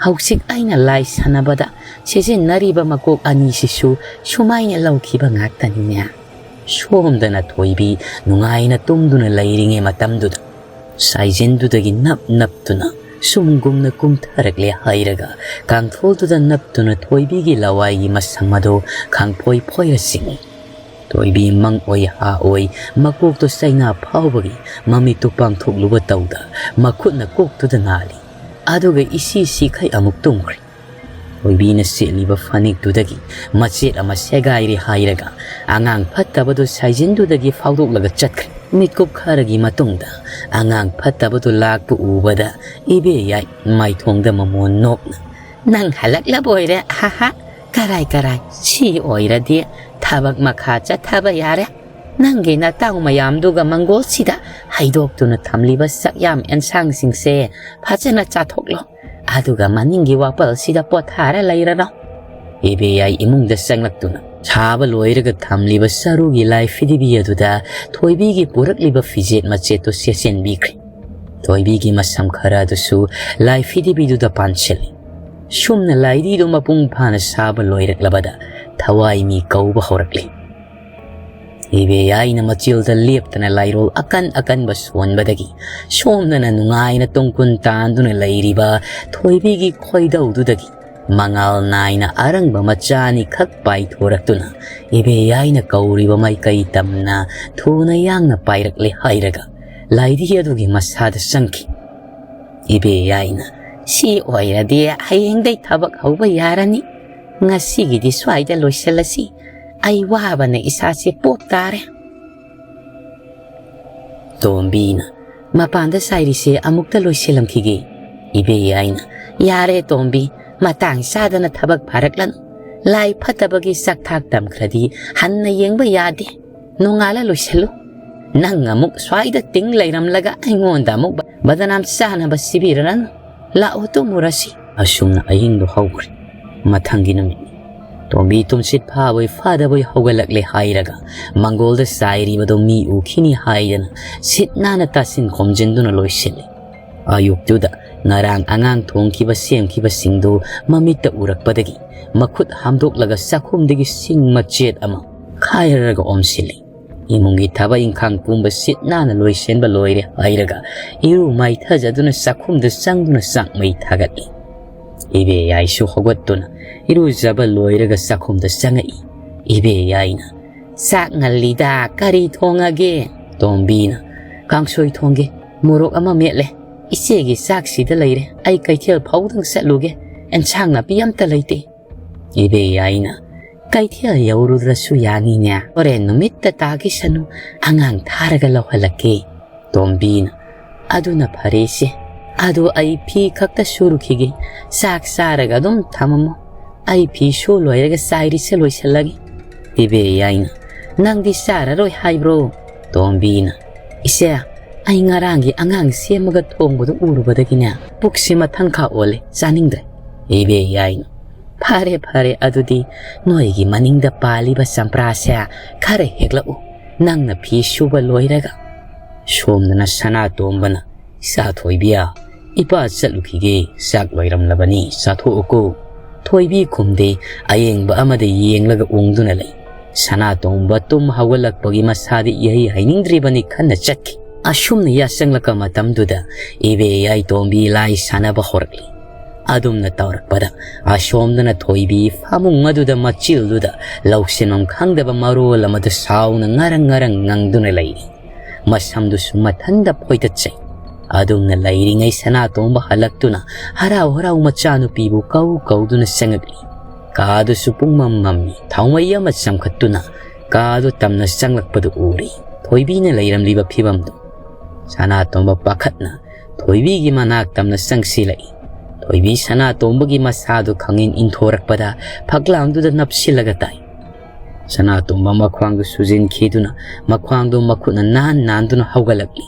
ꯍꯧꯖꯤꯛ ꯑꯩꯅ ꯂꯥꯏ ꯁꯥꯟꯅꯕꯗ ꯁꯤꯖꯤꯟꯅꯔꯤꯕ ꯃꯀꯣꯛ ꯑꯅꯤꯁꯤꯁꯨ ꯁꯨꯃꯥꯏꯅ ꯂꯧꯈꯤꯕ ꯉꯥꯛꯇꯅꯤꯅꯦ"꯫ ꯁꯣꯝꯗꯅ ꯊꯣꯏꯕꯤ ꯅꯨꯡꯉꯥꯏꯅ ꯇꯨꯝꯗꯨꯅ ꯂꯩꯔꯤꯉꯩ ꯃꯇꯝꯗꯨꯗ ꯁꯥꯏꯖꯤꯟꯗꯨꯗꯒꯤ ꯅꯞ ꯅꯞꯇꯨꯅ ꯁꯨꯝꯒꯨꯝꯅ ꯀꯨꯝꯊꯔꯛꯂꯦ ꯍꯥꯏꯔꯒ ꯀꯥꯡꯊꯣꯜꯗꯨꯗ ꯅꯞꯇꯨꯅ ꯊꯣꯏꯕꯤꯒꯤ ꯂꯋꯥꯏꯒꯤ ꯃꯁꯝ ꯑꯗꯨ ꯈꯪꯐꯣꯏ ꯐꯣꯏꯔ ꯆꯤꯡꯏ꯫ ꯊꯣꯏꯕꯤ ꯃꯪ ꯑꯣꯏ ꯍꯥ ꯑꯣꯏ ꯃꯀꯣꯛꯇꯨ ꯆꯩꯅꯥ ꯐꯥꯎꯕꯒꯤ ꯃꯃꯤꯠꯇꯨ ꯄꯥꯡꯊꯣꯛꯂꯨꯕ ꯇꯧꯗ ꯃꯈꯨꯠꯅ ꯀꯣꯛꯇꯨꯗ ꯅꯥꯜꯂꯤ꯫ ꯑꯗꯨꯒ ꯏꯁꯤ ꯁꯤꯈꯩ ꯑꯃꯨꯛ ꯇꯨꯝꯈ꯭ꯔꯦ꯫ ꯊꯣꯏꯕꯤꯅ ꯁꯦꯠꯂꯤꯕ ꯐꯅꯦꯛꯇꯨꯗꯒꯤ ꯃꯆꯦꯠ ꯑꯃ ꯁꯦꯒꯥꯏꯔꯦ ꯍꯥꯏꯔꯒ ꯑꯉꯥꯡ ꯐꯠꯇꯕꯗꯨ ꯁꯥꯏꯖꯤꯟꯗꯨꯗꯒꯤ ꯐꯥꯎꯗꯣꯛꯂꯒ ꯆꯠꯈ꯭ꯔꯦ꯫ ꯃꯤꯠꯀꯨꯞ ꯈꯔꯒꯤ ꯃꯇꯨꯡꯗ ꯑꯉꯥꯡ ꯐꯠꯇꯕꯗꯨ ꯂꯥꯛꯄ ꯎꯕꯗ ꯏꯕꯦꯌꯥꯏ ꯃꯥꯏꯊꯣꯡꯗ ꯃꯃꯣꯟ ꯅꯣꯛꯅ, "ꯅꯪ ꯍꯜꯂꯛꯂꯕ ꯑꯣꯏꯔꯦ, ꯍꯥ ꯍꯥ꯫ ꯀꯔꯥꯏ ꯀꯔꯥꯏ, ꯁꯤ ꯑꯣꯏꯔꯗꯤ ꯊꯕꯛ ꯃꯈꯥ ꯆꯠꯊꯕ ꯌꯥꯔꯦ꯫ ꯅꯪꯒꯤ ꯅꯇꯥꯎ ꯃꯌꯥꯝꯗꯨꯒ ꯃꯪꯒꯣꯜꯁꯤꯗ ꯍꯩꯗꯣꯛꯇꯨꯅ ꯊꯝꯂꯤꯕ ꯆꯥꯛꯌꯥꯝ ꯑꯦꯟꯁꯥꯡꯁꯤꯡꯁꯦ ꯐꯖꯅ ꯆꯥꯊꯣꯛꯂꯣ꯫ ꯑꯗꯨꯒ ꯃꯅꯤꯡꯒꯤ ꯋꯥꯄꯜꯁꯤꯗ ꯄꯣꯊꯥꯔ ꯂꯩꯔꯅꯣ"꯫ ꯏꯕꯦꯌꯥꯏ ꯏꯃꯨꯡꯗ ꯆꯪꯂꯛꯇꯨꯅ ꯁꯥꯕ ꯂꯣꯏꯔꯒ ꯊꯝꯂꯤꯕ ꯆꯔꯨꯒꯤ ꯂꯥꯏ ꯐꯤꯗꯤꯕꯤ ꯑꯗꯨꯗ ꯊꯣꯏꯕꯤꯒꯤ ꯄꯨꯔꯛꯂꯤꯕ ꯐꯤꯖꯦꯠ ꯃꯆꯦꯠꯇꯨ ꯁꯦꯠꯆꯤꯟꯕꯤꯈ꯭ꯔꯦ꯫ ꯊꯣꯏꯕꯤꯒꯤ ꯃꯁꯝ ꯈꯔ ꯑꯗꯨꯁꯨ ꯂꯥꯏ ꯐꯤꯗꯤꯕꯤꯗꯨꯗ ꯄꯥꯟꯁꯤꯜꯂꯤ꯫ ꯁꯨꯝꯅ ꯂꯥꯏꯙꯤꯗꯨ ꯃꯄꯨꯡ ꯐꯥꯅ ꯁꯥꯕ ꯂꯣꯏꯔꯛꯂꯕꯗ ꯊꯋꯥꯏ ꯃꯤ ꯀꯧꯕ ꯍꯧꯔꯛꯂꯤ꯫ ꯏꯕꯦꯌꯥꯏꯅ ꯃꯆꯤꯜꯗ ꯂꯦꯞꯇꯅ ꯂꯥꯏꯔꯣꯜ ꯑꯀꯟ ꯑꯀꯟꯕ ꯁꯣꯟꯕꯗꯒꯤ ꯁꯣꯝꯗꯅ ꯅꯨꯡꯉꯥꯏꯅ ꯇꯨꯡꯀꯨꯟ ꯇꯥꯟꯗꯨꯅ ꯂꯩꯔꯤꯕ ꯊꯣꯏꯕꯤꯒꯤ ꯈꯣꯏꯗꯧꯗꯨꯗꯒꯤ ꯃꯉꯥꯜ ꯅꯥꯏꯅ ꯑꯔꯪꯕ ꯃꯆꯥ ꯑꯅꯤꯈꯛ ꯄꯥꯏꯊꯣꯔꯛꯇꯨꯅ ꯏꯕꯦꯌꯥꯏꯅ ꯀꯧꯔꯤꯕ ꯃꯥꯏꯀꯩ ꯇꯝꯅ ꯊꯨꯅ ꯌꯥꯡꯅ ꯄꯥꯏꯔꯛꯂꯦ ꯍꯥꯏꯔꯒ ꯂꯥꯏꯙꯤ ꯑꯗꯨꯒꯤ ꯃꯁꯥꯗ ꯆꯪꯈꯤ꯫ ꯏꯕꯦꯌꯥꯏꯅ, "ꯁꯤ ꯑꯣꯏꯔꯗꯤ ꯍꯌꯦꯡꯗꯩ ꯊꯕꯛ ꯍꯧꯕ ꯌꯥꯔꯅꯤ꯫ ꯉꯁꯤꯒꯤꯗꯤ ꯁ꯭ꯋꯥꯏꯗ ꯂꯣꯏꯁꯤꯜꯂꯁꯤ꯫ ꯑꯩ ꯋꯥꯕꯅ ꯏꯁꯥꯁꯦ ꯄꯣꯞ ꯇꯥꯔꯦ"꯫ ꯇꯣꯝꯕꯤꯅ, "ꯃꯄꯥꯟꯗ ꯆꯥꯏꯔꯤꯁꯦ ꯑꯃꯨꯛꯇ ꯂꯣꯏꯁꯤꯜꯂꯝꯈꯤꯒꯦ"꯫ ꯏꯕꯦꯌꯥꯏꯅ, "ꯌꯥꯔꯦ ꯇꯣꯝꯕꯤ, ꯃꯇꯥꯡ ꯆꯥꯗꯅ ꯊꯕꯛ ꯐꯥꯔꯛꯂꯅꯨ꯫ ꯂꯥꯏ ꯐꯠꯇꯕꯒꯤ ꯆꯥꯛꯊꯥꯛ ꯇꯝꯈ꯭ꯔꯗꯤ ꯍꯟꯅ ꯌꯦꯡꯕ ꯌꯥꯗꯦ꯫ ꯅꯣꯡꯉꯥꯜꯂ ꯂꯣꯏꯁꯤꯜꯂꯨ꯫ ꯅꯪ ꯑꯃꯨꯛ ꯁ꯭ꯋꯥꯏꯗ ꯇꯤꯡ ꯂꯩꯔꯝꯂꯒ ꯑꯩꯉꯣꯟꯗ ꯑꯃꯨꯛ ꯕꯗꯅꯥꯝ ꯆꯥꯅꯕ ꯁꯤꯕꯤꯔꯅꯨ꯫ ꯂꯥꯛꯑꯣ ꯇꯨꯝꯃꯨꯔꯁꯤ"꯫ ꯑꯁꯨꯝꯅ ꯑꯍꯤꯡꯗꯨ ꯍꯧꯈ꯭ꯔꯦ꯫ ꯃꯊꯪꯒꯤ ꯅꯨꯃꯤꯠꯅꯤ꯫ "ꯇꯣꯝꯕꯤ ꯇꯨꯝꯁꯤꯠ ꯐꯥꯕꯣꯏ ꯐꯥꯗꯕꯣꯏ ꯍꯧꯒꯠꯂꯛꯂꯦ" ꯍꯥꯏꯔꯒ ꯃꯪꯒꯣꯜꯗ ꯆꯥꯏꯔꯤꯕꯗꯨ ꯃꯤ ꯎꯈꯤꯅꯤ ꯍꯥꯏꯗꯅ ꯁꯤꯠ ꯅꯥꯟꯅ ꯇꯥꯁꯤꯟ ꯈꯣꯝꯖꯤꯟꯗꯨꯅ ꯂꯣꯏꯁꯤꯜꯂꯤ꯫ ꯑꯌꯨꯛꯇꯨꯗ ꯉꯔꯥꯡ ꯑꯉꯥꯡ ꯊꯣꯡꯈꯤꯕ ꯁꯦꯝꯈꯤꯕꯁꯤꯡꯗꯨ ꯃꯃꯤꯠꯇ ꯎꯔꯛꯄꯗꯒꯤ ꯃꯈꯨꯠ ꯍꯥꯝꯗꯣꯛꯂꯒ ꯆꯥꯛꯈꯨꯝꯗꯒꯤ ꯁꯤꯡ ꯃꯆꯦꯠ ꯑꯃ ꯈꯥꯏꯔꯒ ꯑꯣꯝꯁꯤꯜꯂꯤ꯫ ꯏꯃꯨꯡꯒꯤ ꯊꯕꯛ ꯏꯪꯈꯥꯡ ꯄꯨꯝꯕ ꯁꯤꯠ ꯅꯥꯟꯅ ꯂꯣꯏꯁꯤꯟꯕ ꯂꯣꯏꯔꯦ ꯍꯥꯏꯔꯒ ꯏꯔꯨ ꯃꯥꯏꯊꯖꯗꯨꯅ ꯆꯥꯛꯈꯨꯝꯗ ꯆꯪꯗꯨꯅ ꯆꯥꯛ ꯃꯩ ꯊꯥꯒꯠꯂꯤ꯫ ꯏꯕꯦꯌꯥꯏꯁꯨ ꯍꯧꯒꯠꯇꯨꯅ ꯏꯔꯨꯖꯕ ꯂꯣꯏꯔꯒ ꯆꯥꯛꯈꯨꯝꯗ ꯆꯪꯉꯛꯏ꯫ ꯏꯕꯦꯌꯥꯏꯅ, "ꯆꯥꯛ ꯉꯜꯂꯤꯗ, ꯀꯔꯤ ꯊꯣꯡꯉꯒꯦ?" ꯇꯣꯝꯕꯤꯅ, "ꯀꯥꯡꯁꯣꯏ ꯊꯣꯡꯒꯦ, ꯃꯣꯔꯣꯛ ꯑꯃ ꯃꯦꯠꯂꯦ꯫ ꯏꯆꯦꯒꯤ ꯆꯥꯛꯁꯤꯗ ꯂꯩꯔꯦ, ꯑꯩ ꯀꯩꯊꯦꯜ ꯐꯥꯎꯗꯪ ꯆꯠꯂꯨꯒꯦ, ꯑꯦꯟꯁꯥꯡ ꯅꯥꯄꯤ ꯑꯝꯇ ꯂꯩꯇꯦ꯫" ꯏꯕꯦꯌꯥꯏꯅ, "ꯀꯩꯊꯦꯜ ꯌꯧꯔꯨꯗ꯭ꯔꯁꯨ ꯌꯥꯅꯤꯅꯦ, ꯍꯣꯔꯦꯟ ꯅꯨꯃꯤꯠꯇ ꯇꯥꯈꯤꯁꯅꯨ, ꯑꯉꯥꯡ ꯊꯥꯔꯒ ꯂꯧꯍꯜꯂꯛꯀꯦ꯫" ꯇꯣꯝꯕꯤꯅ, "ꯑꯗꯨꯅ ꯐꯔꯦ ꯏꯆꯦ, ꯑꯗꯣ ꯑꯩ ꯐꯤ ꯈꯛꯇ ꯁꯨꯔꯨꯈꯤꯒꯦ, ꯆꯥꯛ ꯆꯥꯔꯒ ꯑꯗꯨꯝ ꯊꯝꯃꯝꯃꯣ, ꯑꯩ ꯐꯤ ꯁꯨ ꯂꯣꯏꯔꯒ ꯆꯥꯏꯔꯤꯁꯦ ꯂꯣꯏꯁꯤꯜꯂꯒꯦ꯫" ꯏꯕꯦꯌꯥꯏꯅ, "ꯅꯪꯗꯤ ꯆꯥꯔꯔꯣꯏ ꯍꯥꯏꯕ꯭ꯔꯣ?" ꯇꯣꯝꯕꯤꯅ, "ꯏꯆꯦ, ꯑꯩ ꯉꯔꯥꯡꯒꯤ ꯑꯉꯥꯡ ꯁꯦꯝꯃꯒ ꯊꯣꯡꯕꯗꯨ ꯎꯔꯨꯕꯗꯒꯤꯅꯦ ꯄꯨꯛꯁꯤ ꯃꯊꯪꯈꯥ ꯑꯣꯜꯂꯦ, ꯆꯥꯅꯤꯡꯗ꯭ꯔꯦ꯫" ꯏꯕꯦꯌꯥꯏꯅ, "ꯐꯔꯦ ꯐꯔꯦ, ꯑꯗꯨꯗꯤ ꯅꯣꯏꯒꯤ ꯃꯅꯤꯡꯗ ꯄꯥꯜꯂꯤꯕ ꯆꯝꯄ꯭ꯔꯥꯁꯦ ꯈꯔ ꯍꯦꯛꯂꯛꯎ, ꯅꯪꯅ ꯐꯤ ꯁꯨꯕ ꯂꯣꯏꯔꯒ꯫" ꯁꯣꯝꯗꯅ ꯁꯅꯥꯇꯣꯝꯕꯅ, "ꯏꯆꯥ ꯊꯣꯏꯕꯤ, ꯏꯄꯥ ꯆꯠꯂꯨꯈꯤꯒꯦ, ꯆꯥꯛ ꯂꯣꯏꯔꯝꯂꯕꯅꯤ, ꯆꯥꯊꯣꯛꯎꯀꯣ꯫" ꯊꯣꯏꯕꯤ ꯈꯨꯝꯗꯦ꯫ ꯑꯌꯦꯡꯕ ꯑꯃꯗ ꯌꯦꯡꯂꯒ ꯎꯪꯗꯨꯅ ꯂꯩ꯫ ꯁꯅꯥꯇꯣꯝꯕ ꯇꯨꯝ ꯍꯧꯒꯠꯂꯛꯄꯒꯤ ꯃꯁꯥꯗꯤ ꯏꯍꯩ ꯍꯩꯅꯤꯡꯗ꯭ꯔꯤꯕꯅꯤ ꯈꯟꯅ ꯆꯠꯈꯤ꯫ ꯑꯁꯨꯝꯅ ꯌꯥꯆꯪꯂꯛꯄ ꯃꯇꯝꯗꯨꯗ ꯏꯕꯦꯌꯥꯏ ꯇꯣꯝꯕꯤ ꯂꯥꯏ ꯁꯥꯟꯅꯕ ꯍꯧꯔꯛꯂꯤ꯫ ꯑꯗꯨꯝꯅ ꯇꯧꯔꯛꯄꯗ ꯑꯁꯣꯝꯗꯅ ꯊꯣꯏꯕꯤ ꯐꯃꯨꯡ ꯑꯗꯨꯗ ꯃꯆꯤꯜꯗꯨꯗ ꯂꯧꯁꯤꯟꯐꯝ ꯈꯪꯗꯕ ꯃꯔꯣꯜ ꯑꯃꯗ ꯁꯥꯎꯅ ꯉꯔꯪ ꯉꯔꯪ ꯉꯪꯗꯨꯅ ꯂꯩꯔꯤ꯫ ꯃꯁꯝꯗꯨꯁꯨ ꯃꯊꯟꯗ ꯐꯣꯏꯗꯠꯆꯩ꯫ ꯑꯗꯨꯝꯅ ꯂꯩꯔꯤꯉꯩ ꯁꯅꯥꯇꯣꯝꯕ ꯍꯜꯂꯛꯇꯨꯅ ꯍꯔꯥꯎ ꯍꯔꯥꯎ ꯃꯆꯥꯅꯨꯄꯤꯕꯨ ꯀꯧ ꯀꯧꯗꯨꯅ ꯆꯪꯉꯛꯂꯤ꯫ ꯀꯥꯗꯨꯁꯨ ꯄꯨꯡꯃꯝ ꯃꯝꯃꯤ꯫ ꯊꯥꯎꯃꯩ ꯑꯃ ꯆꯪꯈꯠꯇꯨꯅ ꯀꯥꯗꯨ ꯇꯝꯅ ꯆꯪꯂꯛꯄꯗꯨ ꯎꯔꯤ꯫ ꯊꯣꯏꯕꯤꯅ ꯂꯩꯔꯝꯂꯤꯕ ꯐꯤꯕꯝꯗꯨ꯫ ꯁꯅꯥꯇꯣꯝꯕ ꯄꯥꯈꯠꯅ ꯊꯣꯏꯕꯤꯒꯤ ꯃꯅꯥꯛ ꯇꯝꯅ ꯆꯪꯁꯤꯜꯂꯛꯏ꯫ ꯊꯣꯏꯕꯤ ꯁꯅꯥꯇꯣꯝꯕꯒꯤ ꯃꯁꯥꯗꯨ ꯈꯪꯏꯟ ꯏꯟꯊꯣꯔꯛꯄꯗ ꯐꯛꯂꯥꯡꯗꯨꯗ ꯅꯞꯁꯤꯜꯂꯒ ꯇꯥꯏ꯫ ꯁꯅꯥꯇꯣꯝꯕ ꯃꯈ꯭ꯋꯥꯡꯗꯨ ꯁꯨꯖꯤꯟꯈꯤꯗꯨꯅ ꯃꯈ꯭ꯋꯥꯡꯗꯨ ꯃꯈꯨꯠꯅ ꯅꯥꯟ ꯅꯥꯟꯗꯨꯅ ꯍꯧꯒꯠꯂꯛꯂꯤ꯫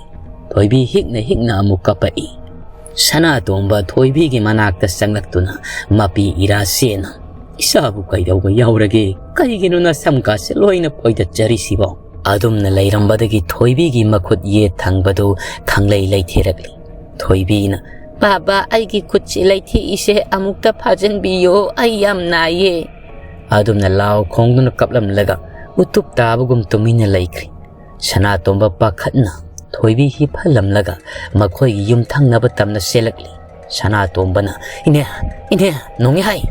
ꯊꯣꯏꯕꯤ ꯍꯤꯛꯅ ꯍꯤꯛꯅ ꯑꯃꯨꯛ ꯀꯞꯄꯛꯏ꯫ ꯁꯅꯥꯇꯣꯝꯕ ꯊꯣꯏꯕꯤꯒꯤ ꯃꯅꯥꯛꯇ ꯆꯪꯂꯛꯇꯨꯅ ꯃꯄꯤ ꯏꯔꯥ ꯆꯦꯅ, "ꯏꯁꯥꯕꯨ ꯀꯩꯗꯧꯕ ꯌꯥꯎꯔꯒꯦ? ꯀꯩꯒꯤꯅꯣ ꯅꯁꯝ ꯀꯥꯁꯦ ꯂꯣꯏꯅ ꯐꯣꯏꯗꯠꯆꯔꯤꯁꯤꯕꯣ?" ꯑꯗꯨꯝꯅ ꯂꯩꯔꯝꯕꯗꯒꯤ ꯊꯣꯏꯕꯤꯒꯤ ꯃꯈꯨꯠ ꯌꯦꯠ ꯊꯪꯕꯗꯨ ꯈꯪꯂꯩ ꯂꯩꯊꯦꯔꯛꯂꯤ꯫ ꯊꯣꯏꯕꯤꯅ, "ꯕꯥꯕꯥ, ꯑꯩꯒꯤ ꯈꯨꯠꯁꯤ ꯂꯩꯊꯦꯛꯏꯁꯦ ꯑꯃꯨꯛꯇ ꯐꯥꯖꯤꯟꯕꯤꯌꯣ, ꯑꯩ ꯌꯥꯝ ꯅꯥꯏꯌꯦ"꯫ ꯑꯗꯨꯝꯅ ꯂꯥꯎ ꯈꯣꯡꯗꯨꯅ ꯀꯞꯂꯝꯂꯒ ꯎꯇꯨꯞ ꯇꯥꯕꯒꯨꯝ ꯇꯨꯃꯤꯟꯅ ꯂꯩꯈ꯭ꯔꯤ꯫ ꯁꯅꯥꯇꯣꯝꯕ ꯄꯥꯈꯠꯅ ꯊꯣꯏꯕꯤ ꯍꯤꯞꯍꯜꯂꯝꯂꯒ ꯃꯈꯣꯏꯒꯤ ꯌꯨꯝꯊꯪꯅꯕ ꯇꯝꯅ ꯆꯦꯜꯂꯛꯂꯤ꯫ ꯁꯅꯥꯇꯣꯝꯕꯅ, "ꯏꯅꯦ, ꯏꯅꯦ, ꯅꯣꯡꯌꯥꯏ!"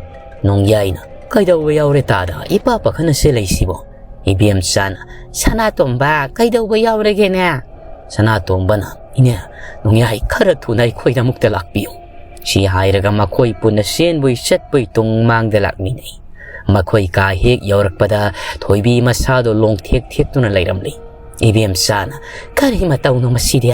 ꯅꯣꯡꯌꯥꯏꯅ, "ꯀꯩꯗꯧꯕ ꯌꯥꯎꯔꯦ ꯇꯥꯗ? ꯏꯄꯥ ꯄꯥꯈꯠꯅ ꯆꯦꯜꯂꯛꯏꯁꯤꯕꯣ?" ꯏꯕꯦꯝꯆꯥꯅ, "ꯁꯅꯥꯇꯣꯝꯕ, ꯀꯩꯗꯧꯕ ꯌꯥꯎꯔꯒꯦꯅꯦ?" ꯁꯅꯥꯇꯣꯝꯕꯅ, "ꯏꯅꯦ, ꯅꯣꯡꯌꯥꯏ, ꯈꯔ ꯊꯨꯅ ꯑꯩꯈꯣꯏꯗ ꯑꯃꯨꯛꯇ ꯂꯥꯛꯄꯤꯌꯨ"꯫ ꯁꯤ ꯍꯥꯏꯔꯒ ꯃꯈꯣꯏ ꯄꯨꯟꯅ ꯆꯦꯟꯕꯣꯏ ꯆꯠꯄꯣꯏ ꯇꯨꯡ ꯃꯥꯡꯗ ꯂꯥꯛꯃꯤꯟꯅꯩ꯫ ꯃꯈꯣꯏ ꯀꯥ ꯍꯦꯛ ꯌꯧꯔꯛꯄꯗ ꯊꯣꯏꯕꯤ ꯃꯁꯥꯗꯣ ꯂꯣꯡꯊꯦꯛ ꯊꯦꯛꯇꯨꯅ ꯂꯩꯔꯝꯂꯤ꯫ ꯏꯕꯦꯝꯆꯥꯅ, "ꯀꯔꯤ ꯃꯇꯧꯅꯣ ꯃꯁꯤꯗꯤ?"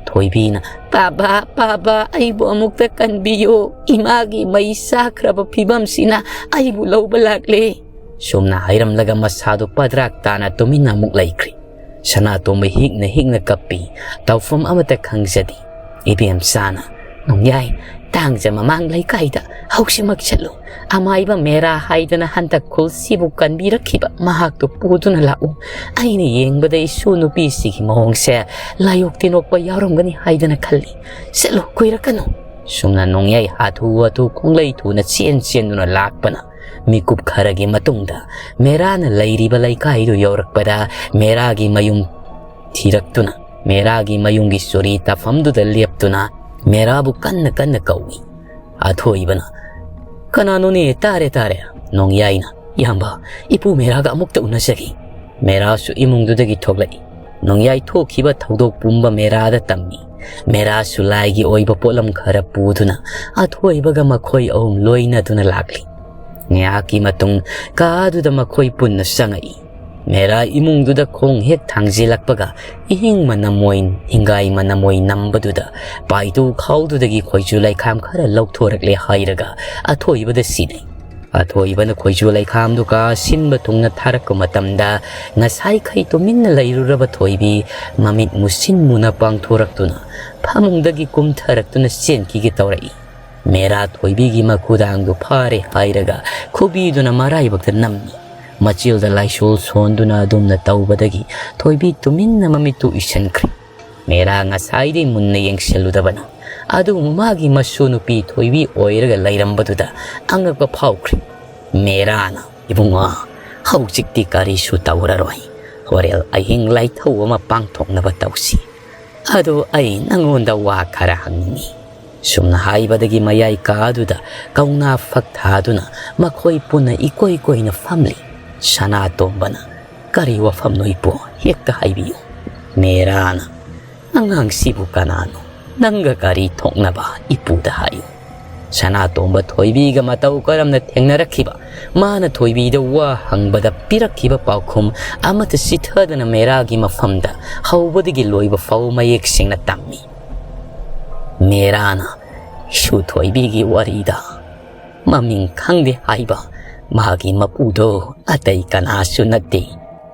ꯊꯣꯏꯕꯤꯅ, "ꯄꯥꯕ, ꯄꯥꯕ, ꯑꯩꯕꯨ ꯑꯃꯨꯛꯇ ꯀꯟꯕꯤꯌꯨ꯫ ꯏꯃꯥꯒꯤ ꯃꯩ ꯆꯥꯈ꯭ꯔꯕ ꯐꯤꯕꯝꯁꯤꯅ ꯑꯩꯕꯨ ꯂꯧꯕ ꯂꯥꯛꯂꯦ"꯫ ꯁꯨꯝꯅ ꯍꯥꯏꯔꯝꯂꯒ ꯃꯁꯥꯗꯨ ꯄꯗ꯭ꯔꯥꯛ ꯇꯥꯅ ꯇꯨꯃꯤꯟꯅ ꯑꯃꯨꯛ ꯂꯩꯈ꯭ꯔꯤ꯫ ꯁꯅꯥꯇꯣꯝꯕ ꯍꯤꯛꯅ ꯍꯤꯛꯅ ꯀꯞꯄꯤ꯫ ꯇꯧꯐꯝ ꯑꯃꯠꯇ ꯈꯪꯖꯗꯦ꯫ ꯏꯕꯦꯝꯆꯥꯅ, "ꯅꯣꯡꯌꯥꯏ, ꯇꯥꯡꯖ ꯃꯃꯥꯡ ꯂꯩꯀꯥꯏꯗ ꯍꯧꯖꯤꯛꯃꯛ ꯆꯠꯂꯨ꯫ ꯑꯃꯥꯏꯕ ꯃꯦꯔꯥ ꯍꯥꯏꯗꯅ ꯍꯟꯗꯛ ꯈꯨꯜꯁꯤꯕꯨ ꯀꯟꯕꯤꯔꯛꯈꯤꯕ ꯃꯍꯥꯛꯇꯨ ꯄꯨꯗꯨꯅ ꯂꯥꯛꯎ꯫ ꯑꯩꯅ ꯌꯦꯡꯕꯗ ꯏꯁꯨ ꯅꯨꯄꯤꯁꯤꯒꯤ ꯃꯑꯣꯡꯁꯦ ꯂꯥꯏꯑꯣꯛ ꯇꯤꯟꯑꯣꯛꯄ ꯌꯥꯎꯔꯝꯒꯅꯤ ꯍꯥꯏꯗꯅ ꯈꯜꯂꯤ꯫ ꯆꯠꯂꯨ, ꯀꯨꯏꯔꯛꯀꯅꯨ"꯫ ꯁꯨꯝꯅ ꯅꯣꯡꯌꯥꯏ ꯍꯥꯊꯨ ꯍꯥꯊꯨ ꯈꯣꯡꯂꯩ ꯊꯨꯅ ꯆꯦꯟ ꯆꯦꯟꯗꯨꯅ ꯂꯥꯛꯄꯅ ꯃꯤꯀꯨꯞ ꯈꯔꯒꯤ ꯃꯇꯨꯡꯗ ꯃꯦꯔꯥꯅ ꯂꯩꯔꯤꯕ ꯂꯩꯀꯥꯏꯗꯨ ꯌꯧꯔꯛꯄꯗ ꯃꯦꯔꯥꯒꯤ ꯃꯌꯨꯝ ꯊꯤꯔꯛꯇꯨꯅ, ꯃꯦꯔꯥꯒꯤ ꯃꯌꯨꯝꯒꯤ ꯆꯨꯔꯤ ꯇꯥꯐꯝꯗꯨꯗ ꯂꯦꯞꯇꯨꯅ ꯃꯦꯔꯥꯕꯨ ꯀꯟꯅ ꯀꯟꯅ ꯀꯧꯏ꯫ ꯑꯊꯣꯏꯕꯅ, "ꯀꯅꯥꯅꯣꯅꯦ? ꯇꯥꯔꯦ, ꯇꯥꯔꯦ"꯫ ꯅꯣꯡꯌꯥꯏꯅ, "ꯏꯌꯥꯝꯕ, ꯏꯄꯨ ꯃꯦꯔꯥꯒ ꯑꯃꯨꯛꯇ ꯎꯅꯖꯒꯦ"꯫ ꯃꯦꯔꯥꯁꯨ ꯏꯃꯨꯡꯗꯨꯗꯒꯤ ꯊꯣꯛꯂꯛꯏ꯫ ꯅꯣꯡꯌꯥꯏ ꯊꯣꯛꯈꯤꯕ ꯊꯧꯗꯣꯛ ꯄꯨꯝꯕ ꯃꯦꯔꯥꯗ ꯇꯝꯃꯤ꯫ ꯃꯦꯔꯥꯁꯨ ꯂꯥꯏꯒꯤ ꯑꯣꯏꯕ ꯄꯣꯠꯂꯝ ꯈꯔ ꯄꯨꯗꯨꯅ ꯑꯊꯣꯏꯕꯒ ꯃꯈꯣꯏ ꯑꯍꯨꯝ ꯂꯣꯏꯅꯗꯨꯅ ꯂꯥꯛꯂꯤ꯫ ꯉꯥꯏꯍꯥꯛꯀꯤ ꯃꯇꯨꯡ ꯀꯥ ꯑꯗꯨꯗ ꯃꯈꯣꯏ ꯄꯨꯟꯅ ꯆꯪꯉꯛꯏ꯫ ꯃꯦꯔꯥ ꯏꯃꯨꯡꯗꯨꯗ ꯈꯣꯡ ꯍꯦꯛ ꯊꯥꯡꯖꯤꯜꯂꯛꯄꯒ ꯏꯍꯤꯡ ꯃꯅꯝ ꯑꯣꯏ, ꯍꯤꯡꯒꯥꯏ ꯃꯅꯝ ꯑꯣꯏ ꯅꯝꯕꯗꯨꯗ ꯄꯥꯏꯇꯨ ꯈꯥꯎꯗꯨꯗꯒꯤ ꯈꯣꯏꯆꯨ ꯂꯩꯈꯥꯝ ꯈꯔ ꯂꯧꯊꯣꯔꯛꯂꯦ ꯍꯥꯏꯔꯒ ꯑꯊꯣꯏꯕꯗ ꯁꯤꯟꯅꯩ꯫ ꯑꯊꯣꯏꯕꯅ ꯈꯣꯏꯆꯨ ꯂꯩꯈꯥꯝꯗꯨ ꯀꯥ ꯁꯤꯟꯕ ꯊꯨꯡꯅ ꯊꯥꯔꯛꯄ ꯃꯇꯝꯗ ꯉꯁꯥꯏꯈꯩ ꯇꯨꯃꯤꯟꯅ ꯂꯩꯔꯨꯔꯕ ꯊꯣꯏꯕꯤ ꯃꯃꯤꯠ ꯃꯨꯁꯤꯟ ꯃꯨꯅ ꯄꯥꯡꯊꯣꯔꯛꯇꯨꯅ ꯐꯃꯨꯡꯗꯒꯤ ꯀꯨꯝꯊꯔꯛꯇꯨꯅ ꯆꯦꯟꯈꯤꯒꯦ ꯇꯧꯔꯛꯏ꯫ ꯃꯦꯔꯥ ꯊꯣꯏꯕꯤꯒꯤ ꯃꯈꯨꯗꯥꯡꯗꯨ ꯐꯥꯔꯦ ꯍꯥꯏꯔꯒ ꯈꯨꯕꯤꯗꯨꯅ ꯃꯔꯥꯏꯕꯛꯇ ꯅꯝꯃꯤ꯫ ꯃꯆꯤꯜꯗ ꯂꯥꯏꯁꯣꯜ ꯁꯣꯟꯗꯨꯅ ꯑꯗꯨꯝꯅ ꯇꯧꯕꯗꯒꯤ ꯊꯣꯏꯕꯤ ꯇꯨꯃꯤꯟꯅ ꯃꯃꯤꯠꯇꯨ ꯎꯏꯁꯟꯈ꯭ꯔꯦ꯫ ꯃꯦꯔꯥ ꯉꯁꯥꯏꯗꯩ ꯃꯨꯟꯅ ꯌꯦꯡꯁꯤꯜꯂꯨꯗꯕꯅ ꯑꯗꯨꯕꯨ ꯃꯥꯒꯤ ꯃꯁꯨ ꯅꯨꯄꯤ ꯊꯣꯏꯕꯤ ꯑꯣꯏꯔꯒ ꯂꯩꯔꯝꯕꯗꯨꯗ ꯑꯉꯛꯄ ꯐꯥꯎꯈ꯭ꯔꯦ꯫ ꯃꯦꯔꯥꯅ, "ꯏꯕꯨꯡꯉꯣ, ꯍꯧꯖꯤꯛꯇꯤ ꯀꯔꯤꯁꯨ ꯇꯧꯔꯔꯣꯏ꯫ ꯍꯣꯔꯦꯜ ꯑꯍꯤꯡ ꯂꯥꯏꯊꯧ ꯑꯃ ꯄꯥꯡꯊꯣꯛꯅꯕ ꯇꯧꯁꯤ꯫ ꯑꯗꯣ ꯑꯩ ꯅꯪꯉꯣꯟꯗ ꯋꯥ ꯈꯔ ꯍꯪꯅꯤꯡꯉꯤ꯫" ꯁꯨꯝꯅ ꯍꯥꯏꯕꯗꯒꯤ ꯃꯌꯥꯏ ꯀꯥꯗꯨꯗ ꯀꯧꯅꯥ ꯐꯛ ꯊꯥꯗꯨꯅ ꯃꯈꯣꯏ ꯄꯨꯟꯅ ꯏꯀꯣꯏ ꯀꯣꯏꯅ ꯐꯝꯂꯤ꯫ ꯁꯅꯥꯇꯣꯝꯕꯅ, "ꯀꯔꯤ ꯋꯥꯐꯝꯅꯣ ꯏꯄꯨ? ꯍꯦꯛꯇ ꯍꯥꯏꯕꯤꯌꯨ꯫" ꯃꯦꯔꯥꯅ, "ꯑꯉꯥꯡꯁꯤꯕꯨ ꯀꯅꯥꯅꯣ? ꯅꯪꯒ ꯀꯔꯤ ꯊꯣꯛꯅꯕ? ꯏꯄꯨꯗ ꯍꯥꯏꯌꯨ꯫" ꯁꯅꯥꯇꯣꯝꯕ ꯊꯣꯏꯕꯤꯒ ꯃꯇꯧ ꯀꯔꯝꯅ ꯊꯦꯡꯅꯔꯛꯈꯤꯕ, ꯃꯥꯅ ꯊꯣꯏꯕꯤꯗ ꯋꯥ ꯍꯪꯕꯗ ꯄꯤꯔꯛꯈꯤꯕ ꯄꯥꯎꯈꯨꯝ ꯑꯃꯠꯇ ꯆꯤꯊꯗꯅ ꯃꯦꯔꯥꯒꯤ ꯃꯐꯝꯗ ꯍꯧꯕꯗꯒꯤ ꯂꯣꯏꯕ ꯐꯥꯎ ꯃꯌꯦꯛ ꯁꯦꯡꯅ ꯇꯝꯃꯤ꯫ ꯃꯦꯔꯥꯅ, "ꯏꯁꯨ ꯊꯣꯏꯕꯤꯒꯤ ꯋꯥꯔꯤꯗ ꯃꯃꯤꯡ ꯈꯪꯗꯦ ꯍꯥꯏꯕ ꯃꯥꯒꯤ ꯃꯄꯨꯗꯣ ꯑꯇꯩ ꯀꯅꯥꯁꯨ ꯅꯠꯇꯦ,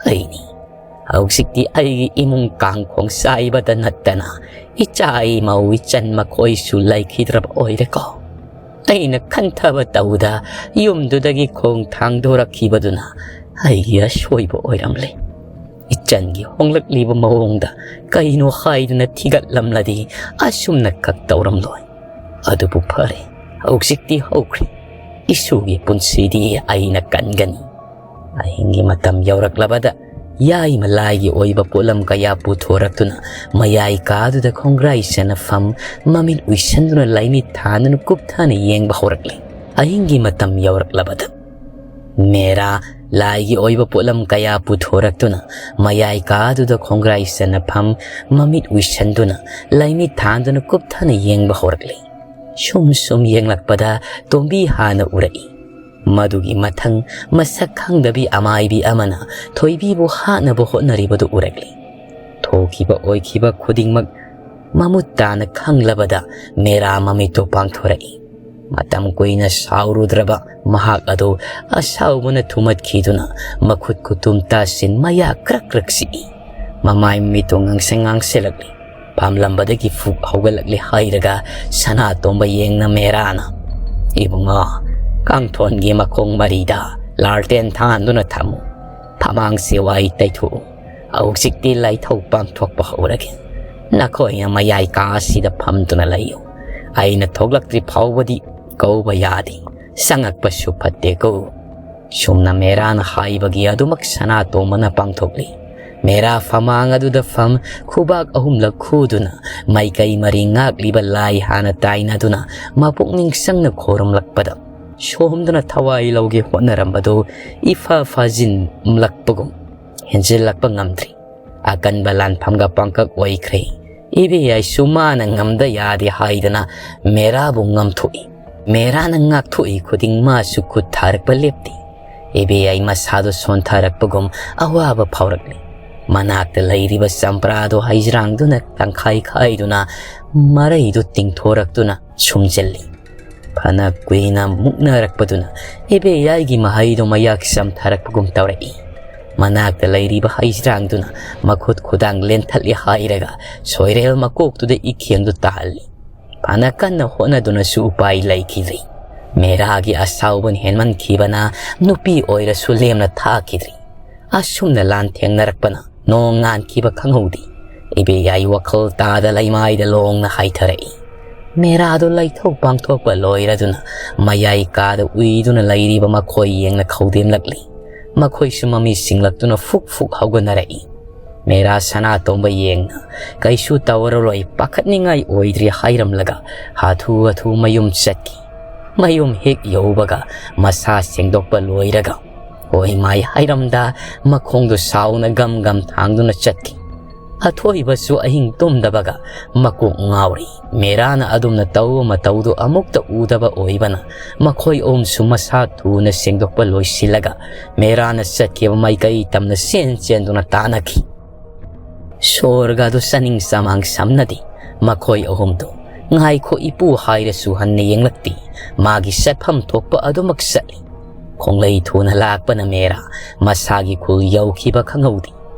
ꯑꯩꯅꯤ꯫ ꯍꯧꯖꯤꯛꯇꯤ ꯑꯩꯒꯤ ꯏꯃꯨꯡ ꯀꯥꯡꯈꯣꯡ ꯆꯥꯏꯕꯗ ꯅꯠꯇꯅ ꯏꯆꯥ ꯏꯃꯧ ꯏꯆꯟ ꯃꯈꯣꯏꯁꯨ ꯂꯩꯈꯤꯗ꯭ꯔꯕ ꯑꯣꯏꯔꯦꯀꯣ꯫ ꯑꯩꯅ ꯈꯟꯊꯕ ꯇꯧꯕꯗ ꯌꯨꯝꯗꯨꯗꯒꯤ ꯈꯣꯡ ꯊꯥꯡꯗꯣꯔꯛꯈꯤꯕꯗꯨꯅ ꯑꯩꯒꯤ ꯑꯁꯣꯏꯕ ꯑꯣꯏꯔꯝꯂꯦ꯫ ꯏꯆꯟꯒꯤ ꯍꯣꯡꯂꯛꯂꯤꯕ ꯃꯑꯣꯡꯗ ꯀꯩꯅꯣ ꯍꯥꯏꯗꯨꯅ ꯊꯤꯒꯠꯂꯝꯂꯗꯤ ꯑꯁꯨꯝꯅ ꯀꯛ ꯇꯧꯔꯝꯂꯣꯏ꯫ ꯑꯗꯨꯕꯨ ꯐꯔꯦ, ꯍꯧꯖꯤꯛꯇꯤ ꯍꯧꯈ꯭ꯔꯦ꯫ ꯏꯁꯨꯒꯤ ꯄꯨꯟꯁꯤꯗꯤ ꯑꯩꯅ ꯀꯟꯒꯅꯤ꯫" ꯑꯍꯤꯡꯒꯤ ꯃꯇꯝ ꯌꯧꯔꯛꯂꯕꯗ ꯌꯥꯏꯃ ꯂꯥꯏꯒꯤ ꯑꯣꯏꯕ ꯄꯣꯠꯂꯝ ꯀꯌꯥ ꯄꯨꯊꯣꯔꯛꯇꯨꯅ ꯃꯌꯥꯏ ꯀꯥꯗꯨꯗ ꯈꯣꯡꯒ꯭ꯔꯥꯏ ꯆꯅꯐꯝ ꯃꯃꯤꯠ ꯎꯏꯁꯟꯗꯨꯅ ꯂꯥꯏꯃꯤꯠ ꯊꯥꯟꯗꯨꯅ ꯀꯨꯞꯊꯅ ꯌꯦꯡꯕ ꯍꯧꯔꯛꯂꯦ꯫ ꯑꯍꯤꯡꯒꯤ ꯃꯇꯝ ꯌꯧꯔꯛꯂꯕꯗ ꯃꯦꯔꯥ ꯂꯥꯏꯒꯤ ꯑꯣꯏꯕ ꯄꯣꯠꯂꯝ ꯀꯌꯥ ꯄꯨꯊꯣꯔꯛꯇꯨꯅ ꯃꯌꯥꯏ ꯀꯥꯗꯨꯗ ꯈꯣꯡꯒ꯭ꯔꯥꯏ ꯆꯅꯐꯝ ꯃꯃꯤꯠ ꯎꯏꯁꯟꯗꯨꯅ ꯂꯥꯏꯃꯤꯠ ꯊꯥꯟꯗꯨꯅ ꯀꯨꯞꯊꯅ ꯌꯦꯡꯕ ꯍꯧꯔꯛꯂꯦ꯫ ꯁꯨꯝ ꯁꯨꯝ ꯌꯦꯡꯂꯛꯄꯗ ꯇꯣꯝꯕꯤ ꯍꯥꯟꯅ ꯎꯔꯛꯏ꯫ ꯃꯗꯨꯒꯤ ꯃꯊꯪ ꯃꯁꯛ ꯈꯪꯗꯕꯤ ꯑꯃꯥꯏꯕꯤ ꯑꯃꯅ ꯊꯣꯏꯕꯤꯕꯨ ꯍꯥꯠꯅꯕ ꯍꯣꯠꯅꯔꯤꯕꯗꯨ ꯎꯔꯛꯂꯤ꯫ ꯊꯣꯛꯈꯤꯕ ꯑꯣꯏꯈꯤꯕ ꯈꯨꯗꯤꯡꯃꯛ ꯃꯃꯨꯠ ꯇꯥꯅ ꯈꯪꯂꯕꯗ ꯃꯦꯔꯥ ꯃꯃꯤꯠꯇꯨ ꯄꯥꯡꯊꯣꯔꯛꯏ꯫ ꯃꯇꯝ ꯀꯨꯏꯅ ꯁꯥꯎꯔꯨꯗ꯭ꯔꯕ ꯃꯍꯥꯛ ꯑꯗꯨ ꯑꯁꯥꯎꯕꯅ ꯊꯨꯝꯃꯠꯈꯤꯗꯨꯅ ꯃꯈꯨꯠ ꯈꯨꯇꯨꯝ ꯇꯥꯁꯤꯟ ꯃꯌꯥ ꯀ꯭ꯔꯛ ꯀ꯭ꯔꯛ ꯆꯤꯛꯏ꯫ ꯃꯃꯥꯏ ꯃꯃꯤꯠꯇꯨ ꯉꯥꯡꯁꯪ ꯉꯥꯡꯁꯤꯜꯂꯛꯂꯤ꯫ ꯐꯝꯂꯝꯕꯗꯒꯤ ꯐꯨꯛ ꯍꯧꯒꯠꯂꯛꯂꯦ ꯍꯥꯏꯔꯒ ꯁꯅꯥꯇꯣꯝꯕ ꯌꯦꯡꯅ ꯃꯦꯔꯥꯅ, "ꯏꯕꯨꯡꯉꯣ, ꯀꯥꯡꯊꯣꯟꯒꯤ ꯃꯈꯣꯡ ꯃꯔꯤꯗ ꯂꯥꯜꯇꯦꯟ ꯊꯥꯟꯗꯨꯅ ꯊꯝꯃꯨ꯫ ꯐꯃꯥꯡꯁꯦ ꯋꯥꯏ ꯇꯩꯊꯣꯛꯎ꯫ ꯍꯧꯖꯤꯛꯇꯤ ꯂꯥꯏꯊꯧ ꯄꯥꯡꯊꯣꯛꯄ ꯍꯧꯔꯒꯦ꯫ ꯅꯈꯣꯏꯅ ꯃꯌꯥꯏ ꯀꯥ ꯑꯁꯤꯗ ꯐꯝꯗꯨꯅ ꯂꯩꯌꯨ꯫ ꯑꯩꯅ ꯊꯣꯛꯂꯛꯇ꯭ꯔꯤ ꯐꯥꯎꯕꯗꯤ ꯀꯧꯕ ꯌꯥꯗꯦ꯫ ꯆꯪꯉꯛꯄꯁꯨ ꯐꯠꯇꯦꯀꯣ"꯫ ꯁꯨꯝꯅ ꯃꯦꯔꯥꯅ ꯍꯥꯏꯕꯒꯤ ꯑꯗꯨꯃꯛ ꯁꯅꯥꯇꯣꯝꯕꯅ ꯄꯥꯡꯊꯣꯛꯂꯤ꯫ ꯃꯦꯔꯥ ꯐꯃꯥꯡ ꯑꯗꯨꯗ ꯐꯝ, ꯈꯨꯕꯥꯛ ꯑꯍꯨꯝꯂꯛ ꯈꯨꯗꯨꯅ ꯃꯥꯏꯀꯩ ꯃꯔꯤ ꯉꯥꯛꯂꯤꯕ ꯂꯥꯏ ꯍꯥꯟꯅ ꯇꯥꯏꯅꯗꯨꯅ ꯃꯄꯨꯛꯅꯤꯡ ꯆꯪꯅ ꯈꯣꯏꯔꯨꯝꯂꯛꯄꯗ, ꯁꯣꯝꯗꯨꯅ ꯊꯋꯥꯏ ꯂꯧꯒꯦ ꯍꯣꯠꯅꯔꯝꯕꯗꯨ ꯏꯐ ꯐꯥꯖꯤꯟꯂꯛꯄꯒꯨꯝ ꯍꯦꯟꯖꯤꯜꯂꯛꯄ ꯉꯝꯗ꯭ꯔꯤ꯫ ꯑꯀꯟꯕ ꯂꯥꯟꯐꯝꯒ ꯄꯥꯡꯀꯛ ꯑꯣꯏꯈ꯭ꯔꯦ꯫ ꯏꯕꯦꯌꯥꯏꯁꯨ ꯃꯥꯅ ꯉꯝꯗ ꯌꯥꯗꯦ ꯍꯥꯏꯗꯅ ꯃꯦꯔꯥꯕꯨ ꯉꯝꯊꯣꯛꯏ꯫ ꯃꯦꯔꯥꯅ ꯉꯥꯛꯊꯣꯛꯏ ꯈꯨꯗꯤꯡ ꯃꯥꯁꯨ ꯈꯨꯠ ꯊꯥꯔꯛꯄ ꯂꯦꯞꯇꯦ꯫ ꯏꯕꯦꯌꯥꯏ ꯃꯁꯥꯗꯨ ꯁꯣꯟꯊꯔꯛꯄꯒꯨꯝ ꯑꯋꯥꯕ ꯐꯥꯎꯔꯛꯂꯤ꯫ ꯃꯅꯥꯛꯇ ꯂꯩꯔꯤꯕ ꯆꯝꯄ꯭ꯔꯥꯗꯨ ꯍꯩꯖ꯭ꯔꯥꯡꯗꯨꯅ ꯇꯪꯈꯥꯏ ꯈꯥꯏꯗꯨꯅ ꯃꯔꯩꯗꯨ ꯇꯤꯡꯊꯣꯔꯛꯇꯨꯅ ꯁꯨꯝꯖꯤꯜꯂꯤ꯫ ꯐꯅ ꯀꯨꯏꯅ ꯃꯨꯛꯅꯔꯛꯄꯗꯨꯅ ꯏꯕꯦꯌꯥꯏꯒꯤ ꯃꯍꯩꯗꯨ ꯃꯌꯥꯛ ꯆꯝꯊꯔꯛꯄꯒꯨꯝ ꯇꯧꯔꯛꯏ꯫ ꯃꯅꯥꯛꯇ ꯂꯩꯔꯤꯕ ꯍꯩꯖ꯭ꯔꯥꯡꯗꯨꯅ ꯃꯈꯨꯠ ꯈꯨꯗꯥꯡ ꯂꯦꯟꯊꯠꯂꯤ ꯍꯥꯏꯔꯒ ꯁꯣꯏꯔꯦꯜ ꯃꯀꯣꯛꯇꯨꯗ ꯏꯈꯦꯡꯗꯨ ꯇꯥꯍꯜꯂꯤ꯫ ꯐꯅ ꯀꯟꯅ ꯍꯣꯠꯅꯗꯨꯅꯁꯨ ꯎꯄꯥꯏ ꯂꯩꯈꯤꯗ꯭ꯔꯤ꯫ ꯃꯦꯔꯥꯒꯤ ꯑꯁꯥꯎꯕꯅ ꯍꯦꯟꯃꯟꯈꯤꯕꯅ ꯅꯨꯄꯤ ꯑꯣꯏꯔꯁꯨ ꯂꯦꯝꯅ ꯊꯥꯈꯤꯗ꯭ꯔꯤ꯫ ꯑꯁꯨꯝꯅ ꯂꯥꯟ ꯊꯦꯡꯅꯔꯛꯄꯅ ꯅꯣꯡ ꯉꯥꯟꯈꯤꯕ ꯈꯪꯍꯧꯗꯦ꯫ ꯏꯕꯦꯌꯥꯏ ꯋꯥꯈꯜ ꯇꯥꯗ ꯂꯩꯃꯥꯏꯗ ꯂꯣꯡꯅ ꯍꯥꯏꯊꯔꯛꯏ꯫ ꯃꯦꯔꯥꯗꯨ ꯂꯩꯊꯧ ꯄꯥꯡꯊꯣꯛꯄ ꯂꯣꯏꯔꯗꯨꯅ ꯃꯌꯥꯏ ꯀꯥꯗ ꯎꯏꯗꯨꯅ ꯂꯩꯔꯤꯕ ꯃꯈꯣꯏ ꯌꯦꯡꯅ ꯈꯧꯗꯦꯝꯂꯛꯂꯤ꯫ ꯃꯈꯣꯏꯁꯨ ꯃꯃꯤ ꯁꯤꯡꯂꯛꯇꯨꯅ ꯐꯨꯛ ꯐꯨꯛ ꯍꯧꯒꯠꯅꯔꯛꯏ꯫ ꯃꯦꯔꯥ ꯁꯅꯥꯇꯣꯝꯕ ꯌꯦꯡꯅ ꯀꯩꯁꯨ ꯇꯧꯔꯔꯣꯏ, ꯄꯥꯈꯠꯅꯤꯡꯉꯥꯏ ꯑꯣꯏꯗ꯭ꯔꯤ ꯍꯥꯏꯔꯝꯂꯒ ꯍꯥꯊꯨ ꯍꯥꯊꯨ ꯃꯌꯨꯝ ꯆꯠꯈꯤ꯫ ꯃꯌꯨꯝ ꯍꯦꯛ ꯌꯧꯕꯒ ꯃꯁꯥ ꯁꯦꯡꯗꯣꯛꯄ ꯂꯣꯏꯔꯒ ꯍꯣꯏ ꯃꯥꯏ ꯍꯥꯏꯔꯝꯗ ꯃꯈꯣꯡꯗꯨ ꯁꯥꯎꯅ ꯒꯝ ꯒꯝ ꯊꯥꯡꯗꯨꯅ ꯆꯠꯈꯤ꯫ ꯑꯊꯣꯏꯕꯁꯨ ꯑꯍꯤꯡ ꯇꯨꯝꯗꯕꯒ ꯃꯀꯣꯛ ꯉꯥꯎꯔꯤ꯫ ꯃꯦꯔꯥꯅ ꯑꯗꯨꯝꯅ ꯇꯧꯕ ꯃꯇꯧꯗꯨ ꯑꯃꯨꯛꯇ ꯎꯗꯕ ꯑꯣꯏꯕꯅ ꯃꯈꯣꯏ ꯑꯍꯨꯝꯁꯨ ꯃꯁꯥ ꯊꯨꯅ ꯁꯦꯡꯗꯣꯛꯄ ꯂꯣꯏꯁꯤꯜꯂꯒ ꯃꯦꯔꯥꯅ ꯆꯠꯈꯤꯕ ꯃꯥꯏꯀꯩ ꯇꯝꯅ ꯆꯦꯟ ꯆꯦꯟꯗꯨꯅ ꯇꯥꯅꯈꯤ꯫ ꯁꯣꯔꯒꯗꯨ ꯆꯥꯅꯤꯡ ꯆꯃꯥꯡ ꯁꯝꯅꯗꯦ꯫ ꯃꯈꯣꯏ ꯑꯍꯨꯝꯗꯨ ꯉꯥꯏꯈꯣ ꯏꯄꯨ ꯍꯥꯏꯔꯁꯨ ꯍꯟꯅ ꯌꯦꯡꯂꯛꯇꯦ꯫ ꯃꯥꯒꯤ ꯆꯠꯐꯝ ꯊꯣꯛꯄ ꯑꯗꯨꯃꯛ ꯆꯠꯂꯤ꯫ ꯈꯣꯡꯂꯩ ꯊꯨꯅ ꯂꯥꯛꯄꯅ ꯃꯦꯔꯥ ꯃꯁꯥꯒꯤ ꯈꯨꯜ ꯌꯧꯈꯤꯕ ꯈꯪꯍꯧꯗꯦ꯫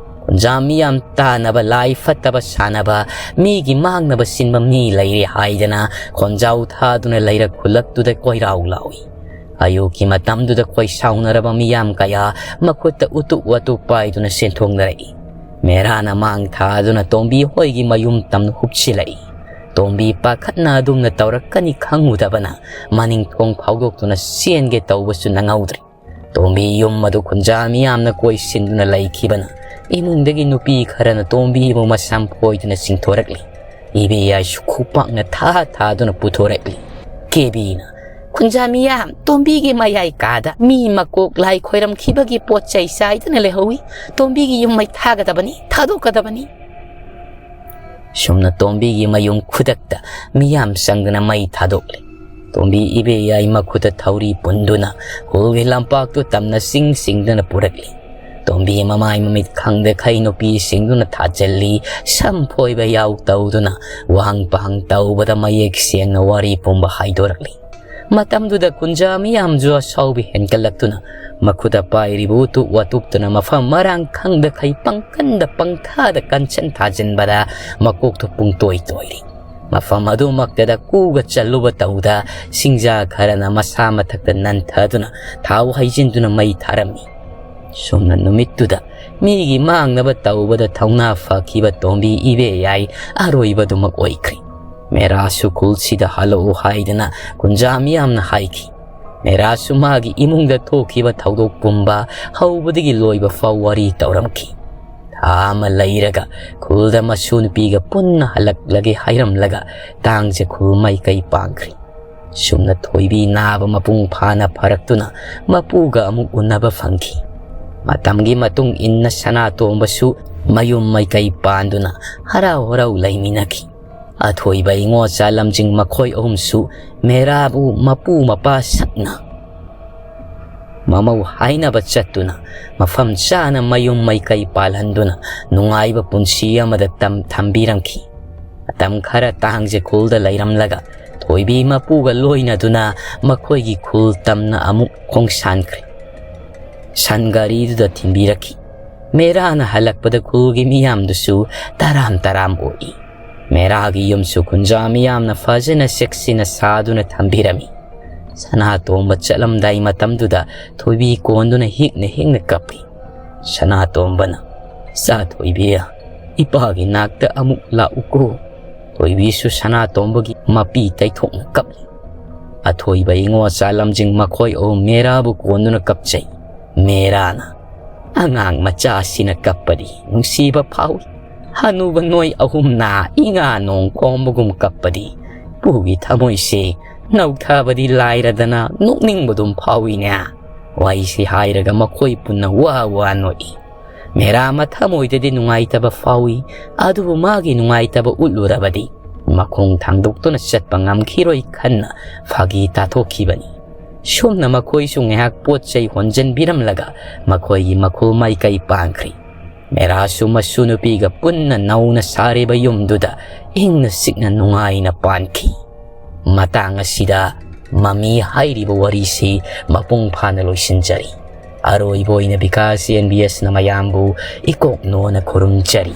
ꯈꯨꯟꯖꯥ ꯃꯤꯌꯥꯝ ꯇꯥꯅꯕ, ꯂꯥꯏ ꯐꯠꯇꯕ ꯁꯥꯟꯅꯕ, ꯃꯤꯒꯤ ꯃꯥꯡꯅꯕ ꯁꯤꯟꯕ ꯃꯤ ꯂꯩꯔꯦ ꯍꯥꯏꯗꯅ ꯈꯣꯟꯖꯥꯎ ꯊꯥꯗꯨꯅ ꯂꯩꯔꯛ ꯈꯨꯜꯂꯛꯇꯨꯗ ꯀꯣꯏꯔꯥꯎ ꯂꯥꯎꯏ꯫ ꯑꯌꯨꯛꯀꯤ ꯃꯇꯝꯗꯨꯗ ꯈꯣꯏ ꯁꯥꯎꯅꯔꯕ ꯃꯤꯌꯥꯝ ꯀꯌꯥ ꯃꯈꯨꯠꯇ ꯎꯇꯨꯞ ꯋꯥꯇꯨꯞ ꯄꯥꯏꯗꯨꯅ ꯆꯦꯟꯊꯣꯛꯅꯔꯛꯏ꯫ ꯃꯦꯔꯥꯅ ꯃꯥꯡ ꯊꯥꯗꯨꯅ ꯇꯣꯝꯕꯤ ꯍꯣꯏꯒꯤ ꯃꯌꯨꯝ ꯇꯝꯅ ꯍꯨꯞꯆꯤꯜꯂꯛꯏ꯫ ꯇꯣꯝꯕꯤ ꯄꯥꯈꯠꯅ ꯑꯗꯨꯝꯅ ꯇꯧꯔꯛꯀꯅꯤ ꯈꯪꯉꯨꯗꯕꯅ ꯃꯅꯤꯡ ꯊꯣꯡ ꯐꯥꯎꯗꯣꯛꯇꯨꯅ ꯆꯦꯟꯒꯦ ꯇꯧꯕꯁꯨ ꯅꯪꯍꯧꯗ꯭ꯔꯦ꯫ ꯇꯣꯝꯕꯤ ꯌꯨꯝ ꯑꯗꯨ ꯈꯨꯟꯖꯥ ꯃꯤꯌꯥꯝꯅ ꯀꯣꯏꯁꯤꯟꯗꯨꯅ ꯂꯩꯈꯤꯕꯅ ꯏꯃꯨꯡꯗꯒꯤ ꯅꯨꯄꯤ ꯈꯔꯅ ꯇꯣꯝꯕꯤꯕꯨ ꯃꯁꯝ ꯐꯣꯏꯗꯨꯅ ꯆꯤꯡꯊꯣꯔꯛꯂꯤ꯫ ꯏꯕꯦꯌꯥꯏꯁꯨ ꯈꯨꯄꯥꯛꯅ ꯊꯥ ꯊꯥꯗꯨꯅ ꯄꯨꯊꯣꯔꯛꯂꯤ꯫ ꯀꯦꯕꯤꯅ, "ꯈꯨꯟꯖꯥ ꯃꯤꯌꯥꯝ, ꯇꯣꯝꯕꯤꯒꯤ ꯃꯌꯥꯏ ꯀꯥꯗ ꯃꯤ ꯃꯀꯣꯛ ꯂꯥꯏ ꯈꯣꯏꯔꯝꯈꯤꯕꯒꯤ ꯄꯣꯠ ꯆꯩ ꯆꯥꯏꯗꯨꯅ ꯂꯩꯍꯧꯏ꯫ ꯇꯣꯝꯕꯤꯒꯤ ꯌꯨꯝ ꯃꯩ ꯊꯥꯒꯗꯕꯅꯤ, ꯊꯥꯗꯣꯛꯀꯗꯕꯅꯤ꯫" ꯁꯨꯝꯅ ꯇꯣꯝꯕꯤꯒꯤ ꯃꯌꯨꯝ ꯈꯨꯗꯛꯇ ꯃꯤꯌꯥꯝ ꯆꯪꯗꯨꯅ ꯃꯩ ꯊꯥꯗꯣꯛꯂꯦ꯫ ꯇꯣꯝꯕꯤ ꯏꯕꯦꯌꯥꯏ ꯃꯈꯨꯠꯇ ꯊꯧꯔꯤ ꯄꯨꯟꯗꯨꯅ ꯈꯨꯜꯒꯤ ꯂꯝꯄꯥꯛꯇꯨ ꯇꯝꯅ ꯆꯤꯡ ꯆꯤꯡꯗꯨꯅ ꯄꯨꯔꯛꯂꯤ꯫ ꯇꯣꯝꯕꯤ ꯃꯃꯥꯏ ꯃꯃꯤꯠ ꯈꯪꯗꯈꯩ ꯅꯨꯄꯤꯁꯤꯡꯗꯨꯅ ꯊꯥꯖꯤꯜꯂꯤ꯫ ꯁꯝ ꯐꯣꯏꯕ ꯌꯥꯎ ꯇꯧꯗꯨꯅ ꯋꯥꯍꯪ ꯄꯥꯍꯪ ꯇꯧꯕꯗ ꯃꯌꯦꯛ ꯁꯦꯡꯅ ꯋꯥꯔꯤ ꯄꯨꯝꯕ ꯍꯥꯏꯗꯣꯔꯛꯂꯤ꯫ ꯃꯇꯝꯗꯨꯗ ꯈꯨꯟꯖꯥ ꯃꯤꯌꯥꯝꯁꯨ ꯑꯁꯥꯎꯕ ꯍꯦꯟꯒꯠꯂꯛꯇꯨꯅ ꯃꯈꯨꯠꯇ ꯄꯥꯏꯔꯤꯕ ꯎꯇꯨꯞ ꯋꯥꯇꯨꯞꯇꯨꯅ ꯃꯐꯝ ꯃꯔꯥꯡ ꯈꯪꯗꯈꯩ ꯄꯪꯀꯟꯗ ꯄꯪꯊꯥꯗ ꯀꯟꯁꯟ ꯊꯥꯖꯤꯟꯕꯗ ꯃꯀꯣꯛꯇꯨ ꯄꯨꯡꯇꯣꯏ ꯇꯣꯏꯔꯤ꯫ ꯃꯐꯝ ꯑꯗꯨꯃꯛꯇꯗ ꯀꯨꯒ ꯆꯜꯂꯨꯕ ꯇꯧꯗ ꯁꯤꯡꯖꯥ ꯈꯔꯅ ꯃꯁꯥ ꯃꯊꯛꯇ ꯅꯟꯊꯗꯨꯅ ꯊꯥꯎ ꯍꯩꯖꯤꯟꯗꯨꯅ ꯃꯩ ꯊꯥꯔꯝꯃꯤ꯫ ꯁꯨꯝꯅ ꯅꯨꯃꯤꯠꯇꯨꯗ ꯃꯤꯒꯤ ꯃꯥꯡꯅꯕ ꯇꯧꯕꯗ ꯊꯧꯅꯥ ꯐꯈꯤꯕ ꯇꯣꯝꯕꯤ ꯏꯕꯦꯌꯥꯏ ꯑꯔꯣꯏꯕꯗꯨꯃꯛ ꯑꯣꯏꯈ꯭ꯔꯦ꯫ ꯃꯦꯔꯥꯁꯨ ꯈꯨꯜꯁꯤꯗ ꯍꯜꯂꯛꯎ ꯍꯥꯏꯗꯅ ꯈꯨꯟꯖꯥ ꯃꯤꯌꯥꯝꯅ ꯍꯥꯏꯈꯤ꯫ ꯃꯦꯔꯥꯁꯨ ꯃꯥꯒꯤ ꯏꯃꯨꯡꯗ ꯊꯣꯛꯈꯤꯕ ꯊꯧꯗꯣꯛ ꯄꯨꯝꯕ ꯍꯧꯕꯗꯒꯤ ꯂꯣꯏꯕ ꯐꯥꯎ ꯋꯥꯔꯤ ꯇꯧꯔꯝꯈꯤ꯫ ꯊꯥ ꯑꯃ ꯂꯩꯔꯒ ꯈꯨꯜꯗ ꯃꯁꯨ ꯅꯨꯄꯤꯒ ꯄꯨꯟꯅ ꯍꯜꯂꯛꯂꯒꯦ ꯍꯥꯏꯔꯝꯂꯒ ꯇꯥꯡꯖ ꯈꯨꯜ ꯃꯥꯏꯀꯩ ꯄꯥꯡꯈ꯭ꯔꯤ꯫ ꯁꯨꯝꯅ ꯊꯣꯏꯕꯤ ꯅꯥꯕ ꯃꯄꯨꯡ ꯐꯥꯅ ꯐꯔꯛꯇꯨꯅ ꯃꯄꯨꯒ ꯑꯃꯨꯛ ꯎꯅꯕ ꯐꯪꯈꯤ꯫ ꯃꯇꯝꯒꯤ ꯃꯇꯨꯡ ꯏꯟꯅ ꯁꯅꯥꯇꯣꯝꯕꯁꯨ ꯃꯌꯨꯝ ꯃꯥꯏꯀꯩ ꯄꯥꯟꯗꯨꯅ ꯍꯔꯥꯎ ꯍꯔꯥꯎ ꯂꯩꯃꯤꯟꯅꯈꯤ꯫ ꯑꯊꯣꯏꯕ, ꯏꯉꯣꯆꯥ, ꯂꯝꯖꯤꯡ ꯃꯈꯣꯏ ꯑꯍꯨꯝꯁꯨ ꯃꯦꯔꯥꯕꯨ ꯃꯄꯨ ꯃꯄꯥ ꯁꯛꯅ ꯃꯃꯧ ꯍꯥꯏꯅꯕ ꯆꯠꯇꯨꯅ ꯃꯐꯝ ꯆꯥꯅ ꯃꯌꯨꯝ ꯃꯥꯏꯀꯩ ꯄꯥꯜꯍꯟꯗꯨꯅ ꯅꯨꯡꯉꯥꯏꯕ ꯄꯨꯟꯁꯤ ꯑꯃꯗ ꯇꯝ-, ꯊꯝꯕꯤꯔꯝꯈꯤ꯫ ꯃꯇꯝ ꯈꯔ ꯇꯥꯡꯖ ꯈꯨꯜꯗ ꯂꯩꯔꯝꯂꯒ ꯊꯣꯏꯕꯤ ꯃꯄꯨꯒ ꯂꯣꯏꯅꯗꯨꯅ ꯃꯈꯣꯏꯒꯤ ꯈꯨꯜ ꯇꯝꯅ ꯑꯃꯨꯛ ꯈꯣꯡꯁꯥꯟꯈ꯭ꯔꯦ꯫ ꯁꯟ ꯒꯥꯔꯤꯗꯨꯗ ꯊꯤꯟꯕꯤꯔꯛꯈꯤ꯫ ꯃꯦꯔꯥꯅ ꯍꯜꯂꯛꯄꯗ ꯈꯨꯜꯒꯤ ꯃꯤꯌꯥꯝꯗꯨꯁꯨ ꯇꯔꯥꯝ ꯇꯔꯥꯝ ꯑꯣꯛꯏ꯫ ꯃꯦꯔꯥꯒꯤ ꯌꯨꯝꯁꯨ ꯈꯨꯟꯖꯥ ꯃꯤꯌꯥꯝꯅ ꯐꯖꯅ ꯆꯦꯛꯁꯤꯟꯅ ꯁꯥꯗꯨꯅ ꯊꯝꯕꯤꯔꯝꯃꯤ꯫ ꯁꯅꯥꯇꯣꯝꯕ ꯆꯠꯂꯝꯗꯥꯏ ꯃꯇꯝꯗꯨꯗ ꯊꯣꯏꯕꯤ ꯀꯣꯟꯗꯨꯅ ꯍꯤꯛꯅ ꯍꯤꯛꯅ ꯀꯞꯄꯤ꯫ ꯁꯅꯥꯇꯣꯝꯕꯅ, "ꯏꯆꯥ ꯊꯣꯏꯕꯤ, ꯏꯄꯥꯒꯤ ꯅꯥꯛꯇ ꯑꯃꯨꯛ ꯂꯥꯛꯎꯀꯣ꯫" ꯊꯣꯏꯕꯤꯁꯨ ꯁꯅꯥꯇꯣꯝꯕꯒꯤ ꯃꯄꯤ ꯇꯩꯊꯣꯛꯅ ꯀꯞꯂꯤ꯫ ꯑꯊꯣꯏꯕ, ꯏꯉꯣꯆꯥ ꯂꯝꯖꯤꯡ ꯃꯈꯣꯏ ꯑꯍꯨꯝ ꯃꯦꯔꯥꯕꯨ ꯀꯣꯟꯗꯨꯅ ꯀꯞꯆꯩ꯫ ꯃꯦꯔꯥꯅ, "ꯑꯉꯥꯡ ꯃꯆꯥꯁꯤꯅ ꯀꯞꯄꯗꯤ ꯅꯨꯡꯁꯤꯕ ꯐꯥꯎꯏ꯫ ꯍꯅꯨꯕ ꯅꯣꯏ ꯑꯍꯨꯝꯅ ꯏꯉꯥ ꯅꯣꯡ ꯈꯣꯡꯕꯒꯨꯝ ꯀꯞꯄꯗꯤ ꯄꯨꯒꯤ ꯊꯃꯣꯏꯁꯦ ꯅꯧꯊꯕꯗꯤ ꯂꯥꯏꯔꯗꯅ ꯅꯣꯛꯅꯤꯡꯕꯗꯨꯝ ꯐꯥꯎꯏꯅꯦ꯫" ꯋꯥꯔꯤꯁꯤ ꯍꯥꯏꯔꯒ ꯃꯈꯣꯏ ꯄꯨꯟꯅ ꯋꯥ ꯋꯥ ꯅꯣꯛꯏ꯫ ꯃꯦꯔꯥ ꯃꯊꯃꯣꯏꯗꯗꯤ ꯅꯨꯡꯉꯥꯏꯇꯕ ꯐꯥꯎꯏ, ꯑꯗꯨꯕꯨ ꯃꯥꯒꯤ ꯅꯨꯡꯉꯥꯏꯇꯕ ꯎꯠꯂꯨꯔꯕꯗꯤ ꯃꯈꯣꯡ ꯊꯥꯡꯗꯣꯛꯇꯨꯅ ꯆꯠꯄ ꯉꯝꯈꯤꯔꯣꯏ ꯈꯟꯅ ꯐꯥꯒꯤ ꯇꯥꯊꯣꯛꯈꯤꯕꯅꯤ꯫ ꯁꯣꯝꯅ ꯃꯈꯣꯏꯁꯨ ꯉꯥꯏꯍꯥꯛ ꯄꯣꯠ ꯆꯩ ꯍꯣꯟꯖꯟꯕꯤꯔꯝꯂꯒ ꯃꯈꯣꯏꯒꯤ ꯃꯈꯨꯜ ꯃꯥꯏꯀꯩ ꯄꯥꯟꯈ꯭ꯔꯤ꯫ ꯃꯦꯔꯥꯁꯨ ꯃꯁꯨ ꯅꯨꯄꯤꯒ ꯄꯨꯟꯅ ꯅꯧꯅ ꯁꯥꯔꯤꯕ ꯌꯨꯝꯗꯨꯗ ꯏꯪꯅ ꯆꯤꯛꯅ ꯅꯨꯡꯉꯥꯏꯅ ꯄꯥꯟꯈꯤ꯫ ꯃꯇꯥꯡ ꯑꯁꯤꯗ ꯃꯃꯤ ꯍꯥꯏꯔꯤꯕ ꯋꯥꯔꯤꯁꯤ ꯃꯄꯨꯡ ꯐꯥꯅ ꯂꯣꯏꯁꯤꯟꯖꯔꯤ꯫ ꯑꯔꯣꯏꯕ ꯑꯣꯏꯅ ꯕꯤꯀꯥꯁ ꯑꯦꯟ ꯕꯤ ꯑꯦꯁꯅ ꯃꯌꯥꯝꯕꯨ ꯏꯀꯣꯛꯅꯣꯅ ꯈꯨꯔꯨꯝꯖꯔꯤ꯫